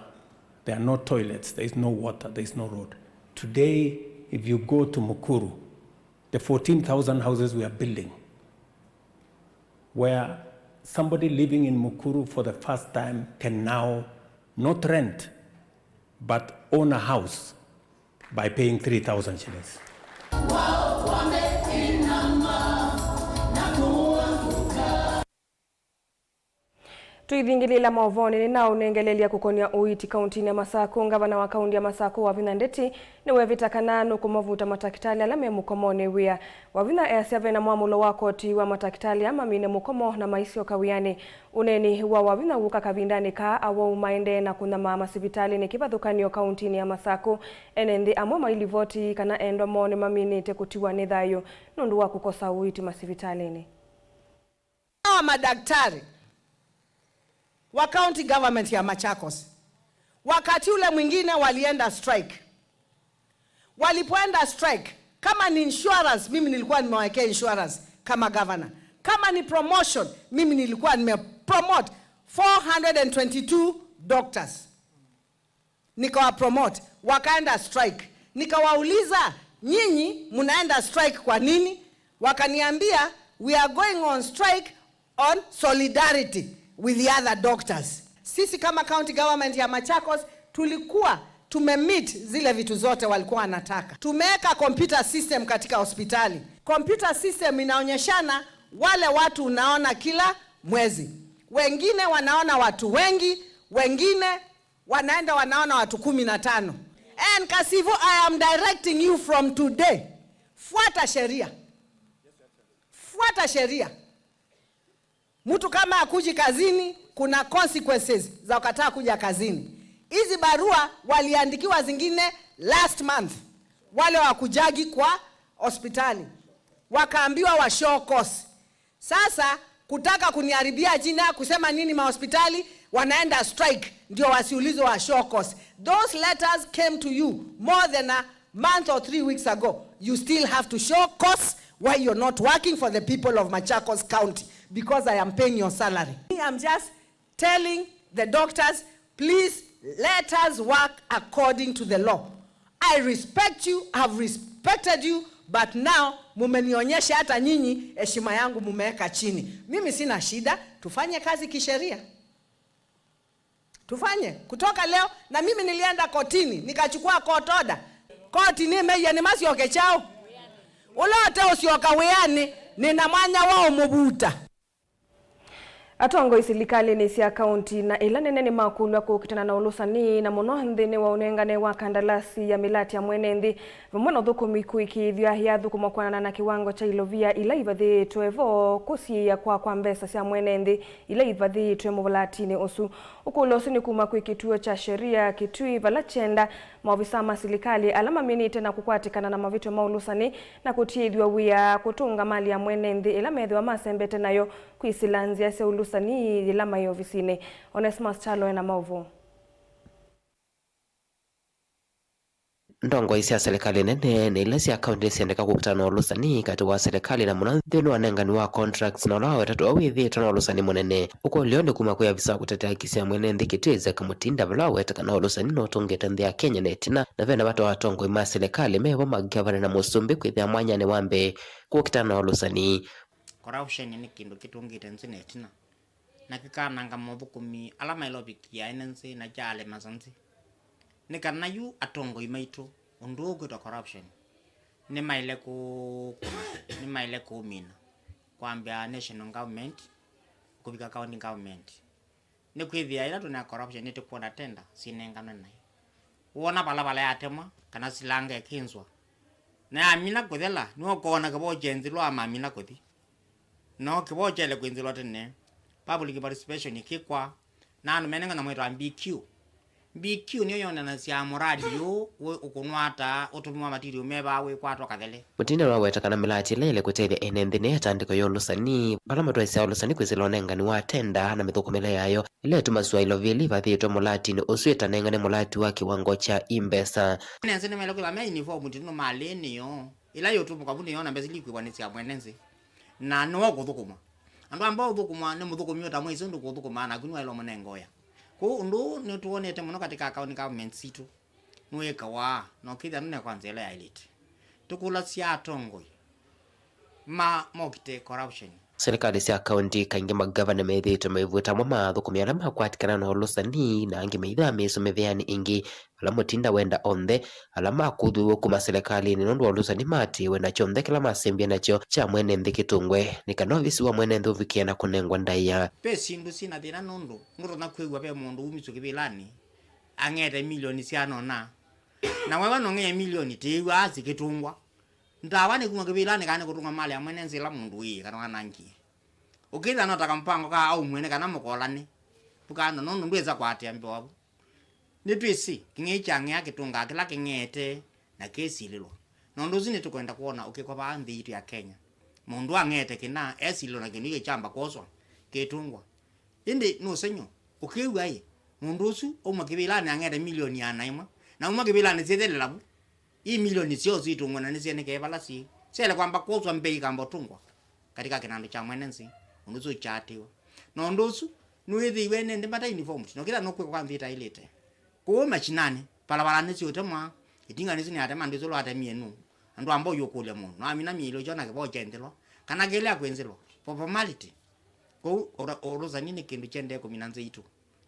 there are no toilets, there is no water, there is no road. Today, if you go to Mukuru, the fourteen thousand houses we are building, where somebody living in Mukuru for the first time can now not rent, but own a house by paying three thousand shillings. Tũithingĩlĩĩla maũvoonĩ, nĩnaũnengelelya kũkonĩa ũiiti kauntinĩ ya Masakũ. Ngavana wa kaunti ya Masakũ, Wavinya Ndeti, nĩwevĩta kana nũkũmavuta matakĩtalĩ ala me mũkomonĩ wĩa. Wavinya easya vena mwamũlo wa koti wa matakĩtalĩ aa mamine mũkomo na maisyoka wĩanĩ. Ũneeni wa Wavinya wũka kavindanĩ kaa awau maendee na kũnyamaa masivitalĩnĩ kĩvathũkany'o kauntinĩ ya Masakũ. Ene nthĩ amwe mailivoti kana endwa moo nĩmaminĩte kũtiwa nĩ thayũ nũndũ wa kũkosa ũiiti masivitalĩnĩ. Hawa madaktari wa county government ya Machakos, wakati ule mwingine walienda strike. Walipoenda strike, kama ni insurance, mimi nilikuwa nimewawekea insurance kama governor. Kama ni promotion, mimi nilikuwa nimepromote four hundred and twenty-two doctors. Nikawa promote, wakaenda strike. Nikawauliza, "Nyinyi mnaenda strike kwa nini?" Wakaniambia, "We are going on strike on solidarity with the other doctors." Sisi kama county government ya Machakos tulikuwa tumemeet zile vitu zote walikuwa wanataka. Tumeweka computer system katika hospitali. Computer system inaonyeshana wale watu unaona kila mwezi. Wengine wanaona watu wengi, wengine wanaenda wanaona watu kumi na tano. And Kasivu, I am directing you from today. Fuata sheria. Fuata sheria. Mtu kama hakuji kazini, kuna consequences za kukataa kuja kazini. Hizi barua waliandikiwa zingine last month. Wale wakujagi kwa hospitali. Wakaambiwa wa show cause. Sasa Kutaka kuniharibia jina, kusema nini mahospitali wanaenda strike, ndio wasiulizwe wa show cause. Those letters came to you more than a month or three weeks ago. You still have to show cause why you're not working for the people of Machakos County, because I am paying your salary. Me, I'm just telling the doctors, please let us work according to the law. I respect you, have respected you, but now mumenionyesha hata nyinyi heshima yangu mumeweka chini. Mimi sina shida, tufanye kazi kisheria. Tufanye kutoka leo. Na mimi nilienda kotini, nikachukua court order. Koti nĩmeie nĩmasyoke kyaũ? Ũla ũteũsyoka wĩanĩ, nĩna mwanya wa ũmũvuta. Atongoi silikalĩnĩ sya kaunti na ĩla nene nĩmakũlw'a kũkitana na ũlũsani, na mũno nthĩnĩ wa ũnengane wa kandalasi ya mĩlati ya mwene nthĩ, vamwe na ũthũkũmi kũĩkĩĩthw'a yathũkũmwa kwanana na kĩwango kya ilovia ila ivathĩĩtwe vo kũsiĩĩa kwa kwa mbesa sya mwene nthĩ ila ivathĩĩtwe mũvalatinĩ ũsu. Ũkũlyo ũsu nĩ kuma kwĩ kĩtuo kya sheria Kitui, vala kyenda maovisaa ma silikalĩ ala maminĩte na kũkwatĩkana na mavĩtyo ma ũlũsani na kũtiĩthw'a wĩa kũtũnga mali ya mwene nthĩ ĩla methĩwa masembete nayo kwĩsĩla nzĩa sya ũlũsani yĩla maĩ ovisinĩ. Onesmus Kyalo ena maũvoo. Ndongoi sya silikalĩ nene na ila sya kaunti nĩsyendeka kũkitana na ũlũsani katĩ wa silikalĩ na mũno nthĩnĩ wa nengani wa contracts na ũla wawetetwe wĩthĩĩtwe na ũlũsani mũnene. Ũkũlyo nĩ kuma kwĩ avisa wa kũtetea haki sya mwene nthĩ Kitui Isaac Mutinda, vala waweta kana ũlũsani nũtũngĩte nthĩ ya Kenya na ĩtina, na vena vata wa atongoi ma silikalĩ mevo magavana na mũsumbĩ kwĩthĩa mwanyanĩ wa mbee kũkitana na ũlũsani. Corruption nĩ kĩndũ kĩtũngĩte nthĩ na ĩtina, na kĩkananga mothũkũmi ala maĩle ũvikĩa ene nthĩ na kyalemasya nthĩ. Nĩ kana yu atongoi maitũ, ũndũ ũũ ũkwĩtwa corruption, nĩmaĩle kũkũna, nĩmaĩle kũmina, kwambĩa national government kũvika county government. Nĩkwĩthĩa ĩla twĩna corruption nĩtũkwona tenda sinenganwe naĩ. Wona vala vala yatemwa kana silanga ĩkĩnzwa, na yamina kũthela, nĩwe ũkoona kĩvoo kyenthĩlwa amamina kũthi. No kĩvoo kyaĩle kwĩnzĩlwa tene, public participation ĩkĩkwa, na andũ menengana mwĩtwa B Q. B Q nĩyo yonanasya mũradi ũũ wĩ ũkũnwa ata, ũtũmĩwa material meva, wĩkwatwa kathele. Mutinda nĩwaweta kana mĩlati ĩla ĩle kũtethya ene nthĩ nĩ ĩtandĩko ya ũlũsani, vala matwaĩsya ũlũsani kwĩsĩla ũnengani wa tenda na mĩthũkũmĩle yayo, ĩla ĩtumasw'a ilovia ila ivathĩĩtwe mũlatinĩ ũsu ĩtanengane mũlati wa kĩwango kya i mbesa. Ene nthĩ nĩmaĩle kwĩthwa me uniform tũnũ malĩ nĩyo. Ĩla yũtũmũka vu nĩyo namba ĩsu ilikwĩw'a nĩ sya mwene nthĩ. Na nĩwe ũkũthũkũma. Andũ amba ũthũkũma nĩ mũthũkũmi ũtamwĩsĩ ũndũ kũthũkũma, naku nĩwaĩle ũmũnenga ũya. Kwoou ũndũ ũũ nĩtwonete mũno katika county government sitũ. Nĩwĩkawa, na ũkĩthĩa nũnekwa nzĩa ĩla yaĩlĩte. Tũkũlasya atongoi ma mokite corruption. Silikalĩ sya kaunti kaingĩ magavana methĩĩtwe maivw'ĩta amwe ma athũkũmi ala makwatĩkana na ũlũsani, na angĩ maithaa mĩsũ mĩvĩanĩ ĩngĩ. Ala Mutinda wenda onthe ala makũthw'ĩwe kuma silikalĩnĩ nũndũ wa ũlũsani maatĩĩwe na kyonthe kĩla masembie nakyo kya mwene nthĩ kĩtũngwe, nĩ kana ovisi wa mwene nthĩ ũvikĩe na kũnengwa ndaĩa. Ve syĩndũ syĩ na thĩna nũndũ ndũtonya kwĩw'a ve mũndũ wumisw'e kĩvĩlanĩ ang'ete milioni syana ũna, na wewe nũng'ee milioni tĩĩw'a asi kĩtũngwa. Ndawa nĩ kuma kĩvĩlanĩ kana nĩ kũtũnga mali ya mwene nthĩ ĩla mũndũ wĩĩ kana wanangie. Ũkĩthĩa no ta kampango ka au mwene kana mũkolane, ndũkana nũndũ ndwĩsa kũatĩa mbee waku. Nĩtwĩsĩ kĩng'ei kya ng'ea kĩtũngaa kĩla kĩng'eete na kĩsilĩlwa. Na ũndũ ũsu nĩtũkwenda kwona ũkĩkwa vaa nthĩ yitũ ya Kenya. Mũndũ ang'eete kĩna esilĩlwa na kĩndũ kĩkyamba kwoswa kĩtũngwa. Ĩndĩ nĩ ũsengy'o ũkĩw'a-ĩ, mũndũ ũsu auma kĩvĩlanĩ ang'eete milioni ĩana ĩmwe, na auma kĩvĩlanĩ syĩthelela vu. Ii milioni syoo sitũngwa na nĩsyonekee vala syĩ. Syaĩle kwamba kwoswa mbei ikamba ũtũngwa katika kĩnandũ kya mwene nthĩ, ũndũ ũsu ũkyaatĩĩwa. Na ũndũ ũsu nĩwĩthĩiwe ene nthĩ mata uniformed, na ũkĩthĩa nũkwĩka kwa nthĩ ĩtaĩlĩte. Kũu machinani, valavola nĩsyũtemwa, itinga nĩsu nĩatema, ndwĩsĩ ũla watemie nũũ. Andũ amba ũyũkũlya mũndũ, no amina mĩilĩ ũkyona kĩvoo kyenthĩlwa, kana kĩlea kwĩnzĩlwa, for formality. Kũu ũra-, ũlũsani nĩ kĩndũ kyendee kũmina nthĩ itũ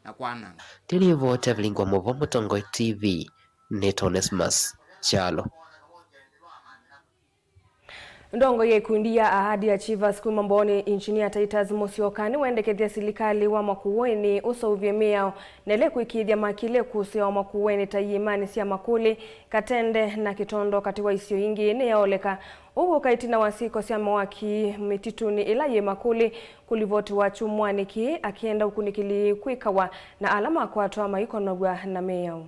na kwananga. Ndĩlĩvo Tevlingwa Mũvo, Mũtongoi T V, nĩ Onesmus Kyalo. Ndongoi ya ikundi ya Ahadi Achievers kuma Mbooni, Engineer Titus Musyoka, nĩwendekethya silikalĩ wa Makueni ũseũvye mĩao na ĩla ĩkũĩkĩĩthya makile kũsĩawa Makueni ta iĩmanĩ sya Makũlĩ, Katende na Kĩtondo katĩ wa isio ingĩ nĩyaoleka. Ũu ũka ĩtina wa syĩko sya mawaki mĩtitũnĩ ĩla yĩ Makũlĩ kũlivotiwa kyumwanĩ kĩĩ, akĩenda ũkunĩkĩli kwĩkawa na ala makwatwa maikonaw'a na mĩao.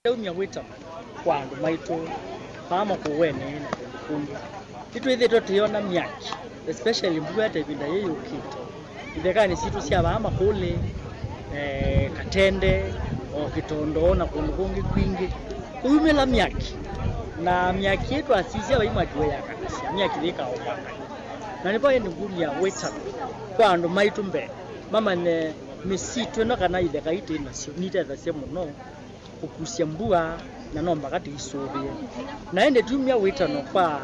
Ndaumya wĩto kwa andũ maitũ vaa Makueni na kũndũ kũngĩ. Nĩtwĩthĩĩtwe tũyona myaki Especially mbua ta ĩvinda yĩĩ yũkĩte, ithekanĩ sitũ sya vaa Makũlĩ, eh, Katende, o Kĩtondoo na kũndũ kũngĩ kwingĩ, kũyumĩla myaki, na myaki ĩĩ twasisya vai mwaki wĩyakanasya, myaki yĩkaũkwangany'a. Na nĩvo ĩndĩ ngumya wĩtano kwa andũ maitũ mbee, mamanye mĩsitũ ĩno kana itheka ii twĩ nasyo nitethasya mũno kũkusya mbua, na no mbaka tũisũvĩe. Na ĩndĩ tumya wĩtano kwa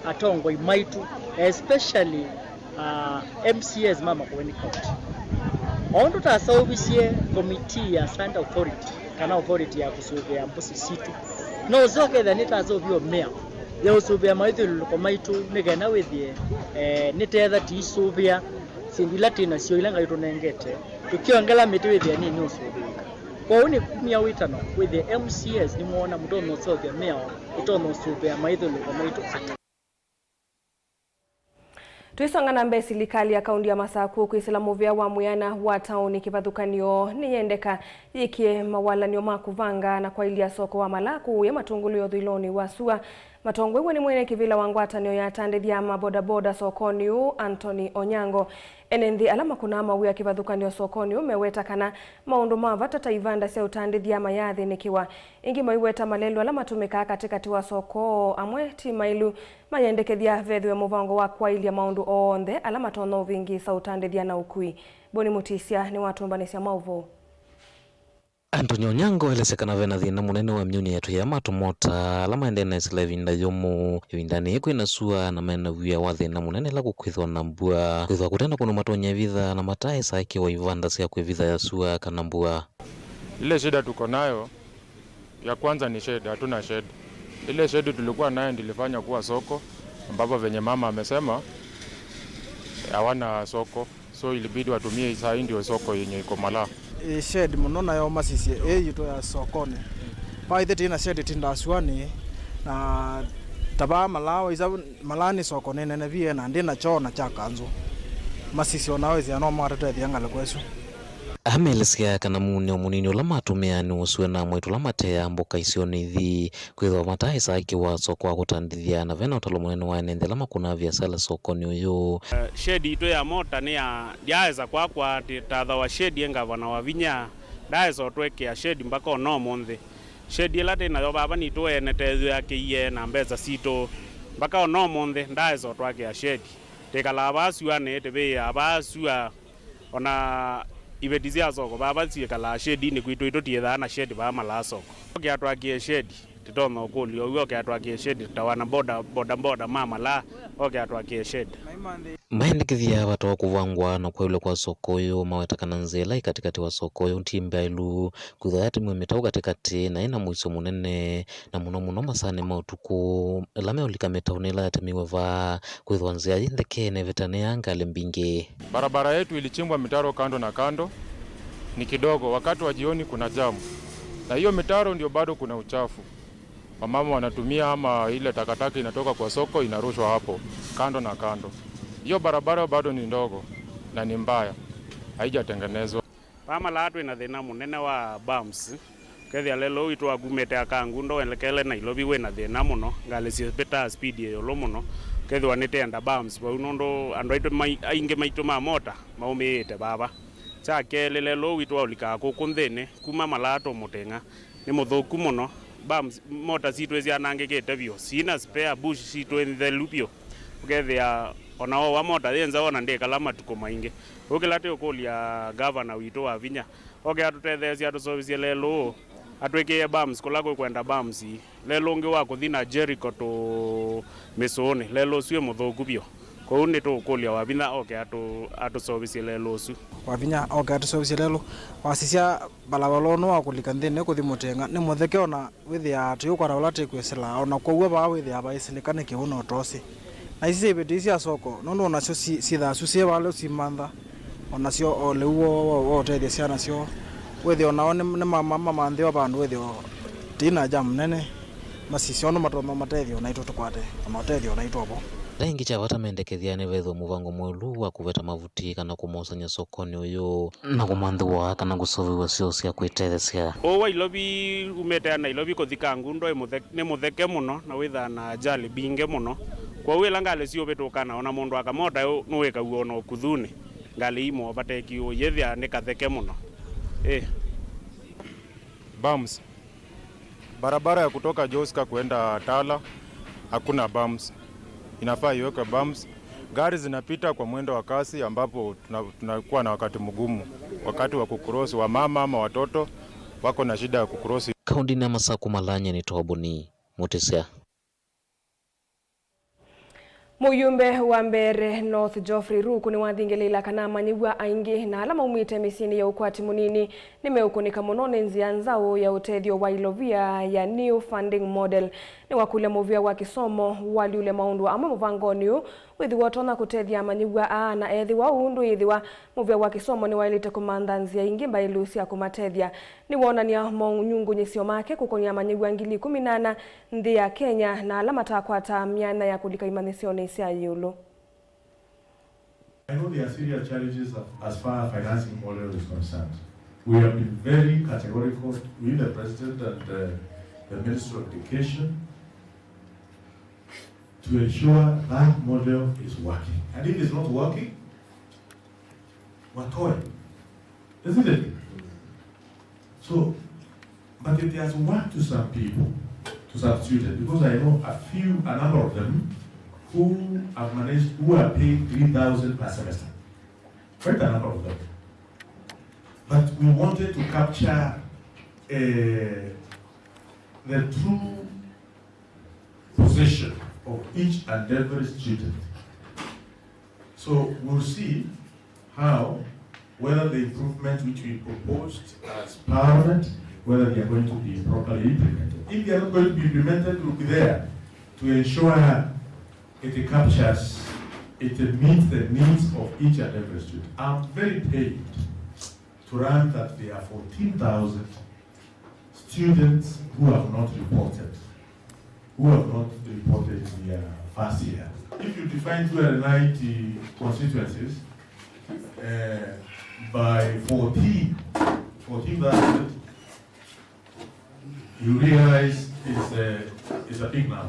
atongoi maitũ, especially, uh, M C As ma Makueni County. O ũndũ taseũvisye committee ya Sand Authority, kana authority ya kũsũvĩa mbũsi sitũ, no ũseo kethĩa nĩtaseũvie mĩao ya ũsũvĩa maithyũlũlũko maitũ, nĩ kenda wĩthĩe, eh, nĩtetha tũisũvĩa syĩndũ ila twĩ nasyo, ila Ngai ũtũnengete, tũkĩongela mĩtĩ wĩthĩe nĩ nĩũsũvĩĩka. Kwoou nĩ kumya wĩtano wĩthĩe M C As nĩmoona mũtonya ũseũvya mĩao ĩtonya ũsũvĩa maithyũlũlũko maitũ ata. Tũisonga na mbee, silikalĩ ya kaunti ya Masakũ kwĩsĩla mũvĩa wa mwĩana wa taoni kĩvathũkany'o nĩyendeka yĩkĩe mawalany'o ma kũvanga na kwaĩlya soko wa Malaa kũũya matũngũlũ ya ũthũĩlonĩ wa sua. Matongoew'e nĩ mwene kĩvĩla wa ngwatanĩo ya atandĩthya ma bodaboda sokonĩ ũũ, Anthony Onyango. Ene nthĩ ala makũnaa mawĩa kĩvathũkany'o sokonĩ ũũ meweta kana maũndũ ma vata ta ivanda sya ũtandĩthya mayaathĩnĩkĩwa. Ĩngĩ maiweta malelũ ala matũmĩkaa katĩkatĩ wa soko oo amwe ti maĩlu. Mayendekethya vethĩwe mũvango wa kwaĩlya maũndũ onthe ala matonya ũvĩngĩĩsa ũtandĩthya na ũkui. Boni Mũtisya nĩwatũmbanĩsya maũvoo. Anthony Onyango aelesya kana vena thĩna mũnene wa myũnyĩ ya tũyĩa ma tũmota ala maendee na ĩsĩla ĩvinda yũmũ. Ĩvindanĩ yĩĩ kwĩna sua na mena wia wa thĩna mũnene ĩla kũkwĩthwa na mbua. Kwĩthwa kũte na kũndũ matonya ĩvitha na mataĩsa ĩkĩwa ivanda sya kwĩvitha ya sua kana mbua. Ile shida tuko nayo ya kwanza ni shed, hatuna shed. Ile shed tulikuwa nayo ndio ilifanya kuwa soko, ambapo venye mama amesema, hawana soko. So ilibidi watumie saa hii ndio soko yenye iko Malaa. Ĩ shed mũno nayo masisye ĩ yitũ ya sokonĩ. Paithe tĩna shed tindaa suanĩ, na tavaa Malaa waisa Malaa nĩ soko nĩ nene vyũ na ndĩ na kyoo na kya kanzũ. Masisye ona wĩsĩa no matũtethya ngalĩko ĩsu. Amelesya kana muunĩo mũnini ũla matũmĩaa nĩ ũsue na amwe tũla mateaa mboka isionĩ ithi, kwĩthwa mataĩsaa kĩwaa soko wa kũtandĩthya, na vena ũtalo mũnene wa ene nthĩ ala makũnaa viasala sokonĩ ũyũ. Eh, shedi itũ ya mota nĩ ya, ndyaesa kwakwa atĩ tathawa shedi e ngavana Wavinya, ndaesa ũtwekea shedi mbaka ona ũmũnthĩ. Shedi ĩla twĩ nayo vava nitũ ene tweyũakĩie na mbesa sitũ, mbaka ona ũmũnthĩ ndaesa ũtwakĩa shedi. Twĩkalaa vaa suanĩ, tũvĩĩaa vaa sua. Ona iveti sya soko vava syĩkalaa shedinĩ kwitũ, itũ tiĩthaa na shedi vaa Malaa soko. Oke atwakĩe shedi, tũtonya ũkũlya ũu, oke atwakĩe shedi, ta wana boda, boda boda ma Malaa, oke atwakĩe shedi. Maendekethya vata wa kũvangwa na kwaĩlwa kwa soko ũyũ, maweta kana nzĩa ĩla ĩ katĩkatĩ wa soko ũyũ ti mbaĩlu, kwĩthwa yatemiwe mĩtaũ katĩkatĩ na ĩna mũisyo mũnene, na mũno mũno masaanĩ ma ũtukũ, ĩla meũlika mĩtaũnĩ ĩla yatemiwe vaa, kwĩthwa nzĩa yĩ ntheke na ĩvetanĩaa ngalĩ mbingĩ. Barabara yetu ilichimbwa mitaro kando na kando, ni kidogo, wakati wa jioni kuna jamu. Na hiyo mitaro ndio bado kuna uchafu. Wamama wanatumia ama ile takataka inatoka kwa soko inarushwa hapo kando na kando. Hiyo barabara bado ni ndogo na ni mbaya. Haijatengenezwa. Vaa Malaa twĩ na thĩna mũnene wa bumps. Ũkethĩa lelũ ũũ witũ wakumĩte Akangundo welekele Nairobi wĩ na thĩna mũno, ngalĩ syĩvĩtaa speed ĩ ĩũlũ mũno. Ũkethĩwa nĩtĩenda bumps vau nũndũ andũ aitũ mai-, aingĩ maitũ ma mota maumĩĩte vava. Kya kelĩ, lelũ ũũ witũ waũlikaa kũkũ nthĩnĩ, kuma Malaa tũmũtĩng'a, nĩ mũthũku mũno. Bumps, mota sitũ ĩsyanangĩkĩte vyũ, sina spare, bush sitũ ĩ nthelu vyũ. Ũkethĩa ona wowa mota yĩ nza ona ndĩkala matukũ maingĩ. Ũu kĩla tũũkũlya ngavana witũ Wavinya, oke atũtetheesye, atũseũvisye lelũ ũũ, atwĩkĩĩe bumps kũla kũkwenda bumps. Lelũ ũngĩ wa kũthi na Jericho tũ mĩsũũnĩ, lelũ ũsu wĩ mũthũku vyũ. Kwoou nĩtũũkũlya Wavinya oke atũ-, atũseũvisye lelũ ũsu. Wavinya oke atũseũvisye lelũ. Wasisya, valavola ũnũ wa kũlika nthĩnĩ kũthi Mũtĩng'a nĩ mũtheke, ona wĩthĩaa tũyũkwata ũla tĩkwĩsĩla, ona kwoou vaa wĩthĩaa vaisĩlĩka nĩ kĩw'ũ na ũtosi. Na isi syĩ iveti sya soko, nũndũ onasyo si-, syĩthaa syu syĩ valũ simantha, onasyo o lĩu woo wa, wa ũtethya syana syoo. Wĩthĩo nao nĩ, nĩ mama mamanthĩwa vandũ wĩthĩo tĩna jamu nene, masisya ũndũ matonya matethyo naitũ tũkwate ona ũtethyo naitũ ovo. Ĩla ĩngĩ kya vata mendekethya nĩ vethĩwe mũvango mweũlu wa kũveta mavuti kana kũmosany'a sokonĩ ũyũ. Na kũmanthĩwa kana kũseũvĩw'a syoo sya kwĩtetheesya. Ũũ wa Nairobi, umĩte Nairobi kũthi Kangundo ĩ mũthe-, nĩ mũtheke mũno na wĩthaa na ajali mbingĩ mũno. Kwoou ĩla ngalĩ siũvĩtũka na ona mũndũ akamota ũ nũĩkaw'a ona ũkuthunĩ, ngalĩ imo vatekiũ yĩthĩa nĩ katheke mũno. Ĩ. Bumps. Barabara ya kutoka Joska kuenda Tala, hakuna bumps. Inafaa iwekwe bumps. Gari zinapita kwa mwendo wa kasi ambapo tuna-, tunakuwa na wakati mgumu. Wakati wa kucross, wamama ama watoto wako na shida ya kucross. Kaũntĩnĩ ya Masakũ, Malanyani, Tobuni, Mutisya. Mũyumbe wa Mbeere North Geoffrey Ruku nĩwathingĩlĩĩla kana amanyĩw'a aingĩ na ala maumĩte mĩsyĩnĩ ya ũkwati mũnini nĩmeũkũnĩka mũno nĩ nzĩa nzaũ ya ũtethyo wa ilovia ya New Funding Model. Nĩwakũlya mũvĩa wa kĩsomo walyũle maũndũ amwe mũvangonĩ ũũ wĩthĩwa ũtonya kũtethya amanyĩw'a aa, na ethĩwa ũu ndwĩĩthĩwa, mũvĩa wa kĩsomo nĩwaĩlĩte kũmantha nzĩa ingĩ mbaĩlu sya kũmatethya. Nĩwoonany'a monyungunyĩsyo make kũkony'a amanyĩw'a ngili ikũmi na ana nthĩ ya Kenya na ala matakwataa myanya ya kũlika imanyĩsyonĩ sya ĩũlũ. I know there are serious challenges as, as far as financing model is concerned. We have been very categorical, we, the President and the, the Minister of Education, to ensure that model is working. And if it's not working, watoe. Isn't it? So, but it has worked to some people, to some students, because I know a few, a number of them who have managed, who are paying three thousand per semester. Quite a number of them. But we wanted to capture, uh, the true position of each and every student. So we'll see how, whether the improvements which we proposed as Parliament, whether they are going to be properly implemented. If they are not going to be implemented, we'll be there to ensure it captures, it meets the needs of each and every student. I'm very pained to learn that there are fourteen thousand students who have not reported, who have not reported their first year. If you divide two hundred ninety constituencies, uh, by fourteen, fourteen thousand, you realize it's a, it's a big number.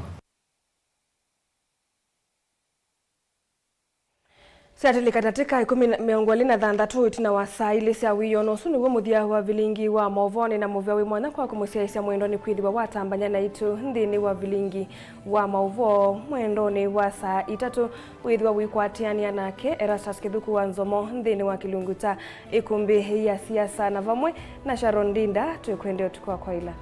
Syatĩlĩka ndatĩka ĩkũmi na, mĩongo ĩlĩ na thanthatũ ĩtina wa saa ilĩ sya wĩoo, na ũsu nĩw'o mũthya wa vilingi wa maũvoonĩ na mũvea wĩ mwanya kwa kũmũsyaĩĩsya mwendwa nĩ kwĩthĩwa watambany'a naitũ nthĩnĩ wa vilingi wa maũvoo mwendonĩ wa saa itatũ. Wĩthĩwa ũikwatĩanĩa nake Erastus Kĩthuku wa Nzomo nthĩnĩ wa kĩlungu kya ĩkũmbĩ ya siasa, na vamwe na Sharon Ndinda twĩkwendea ũtukũ wa kwaĩla.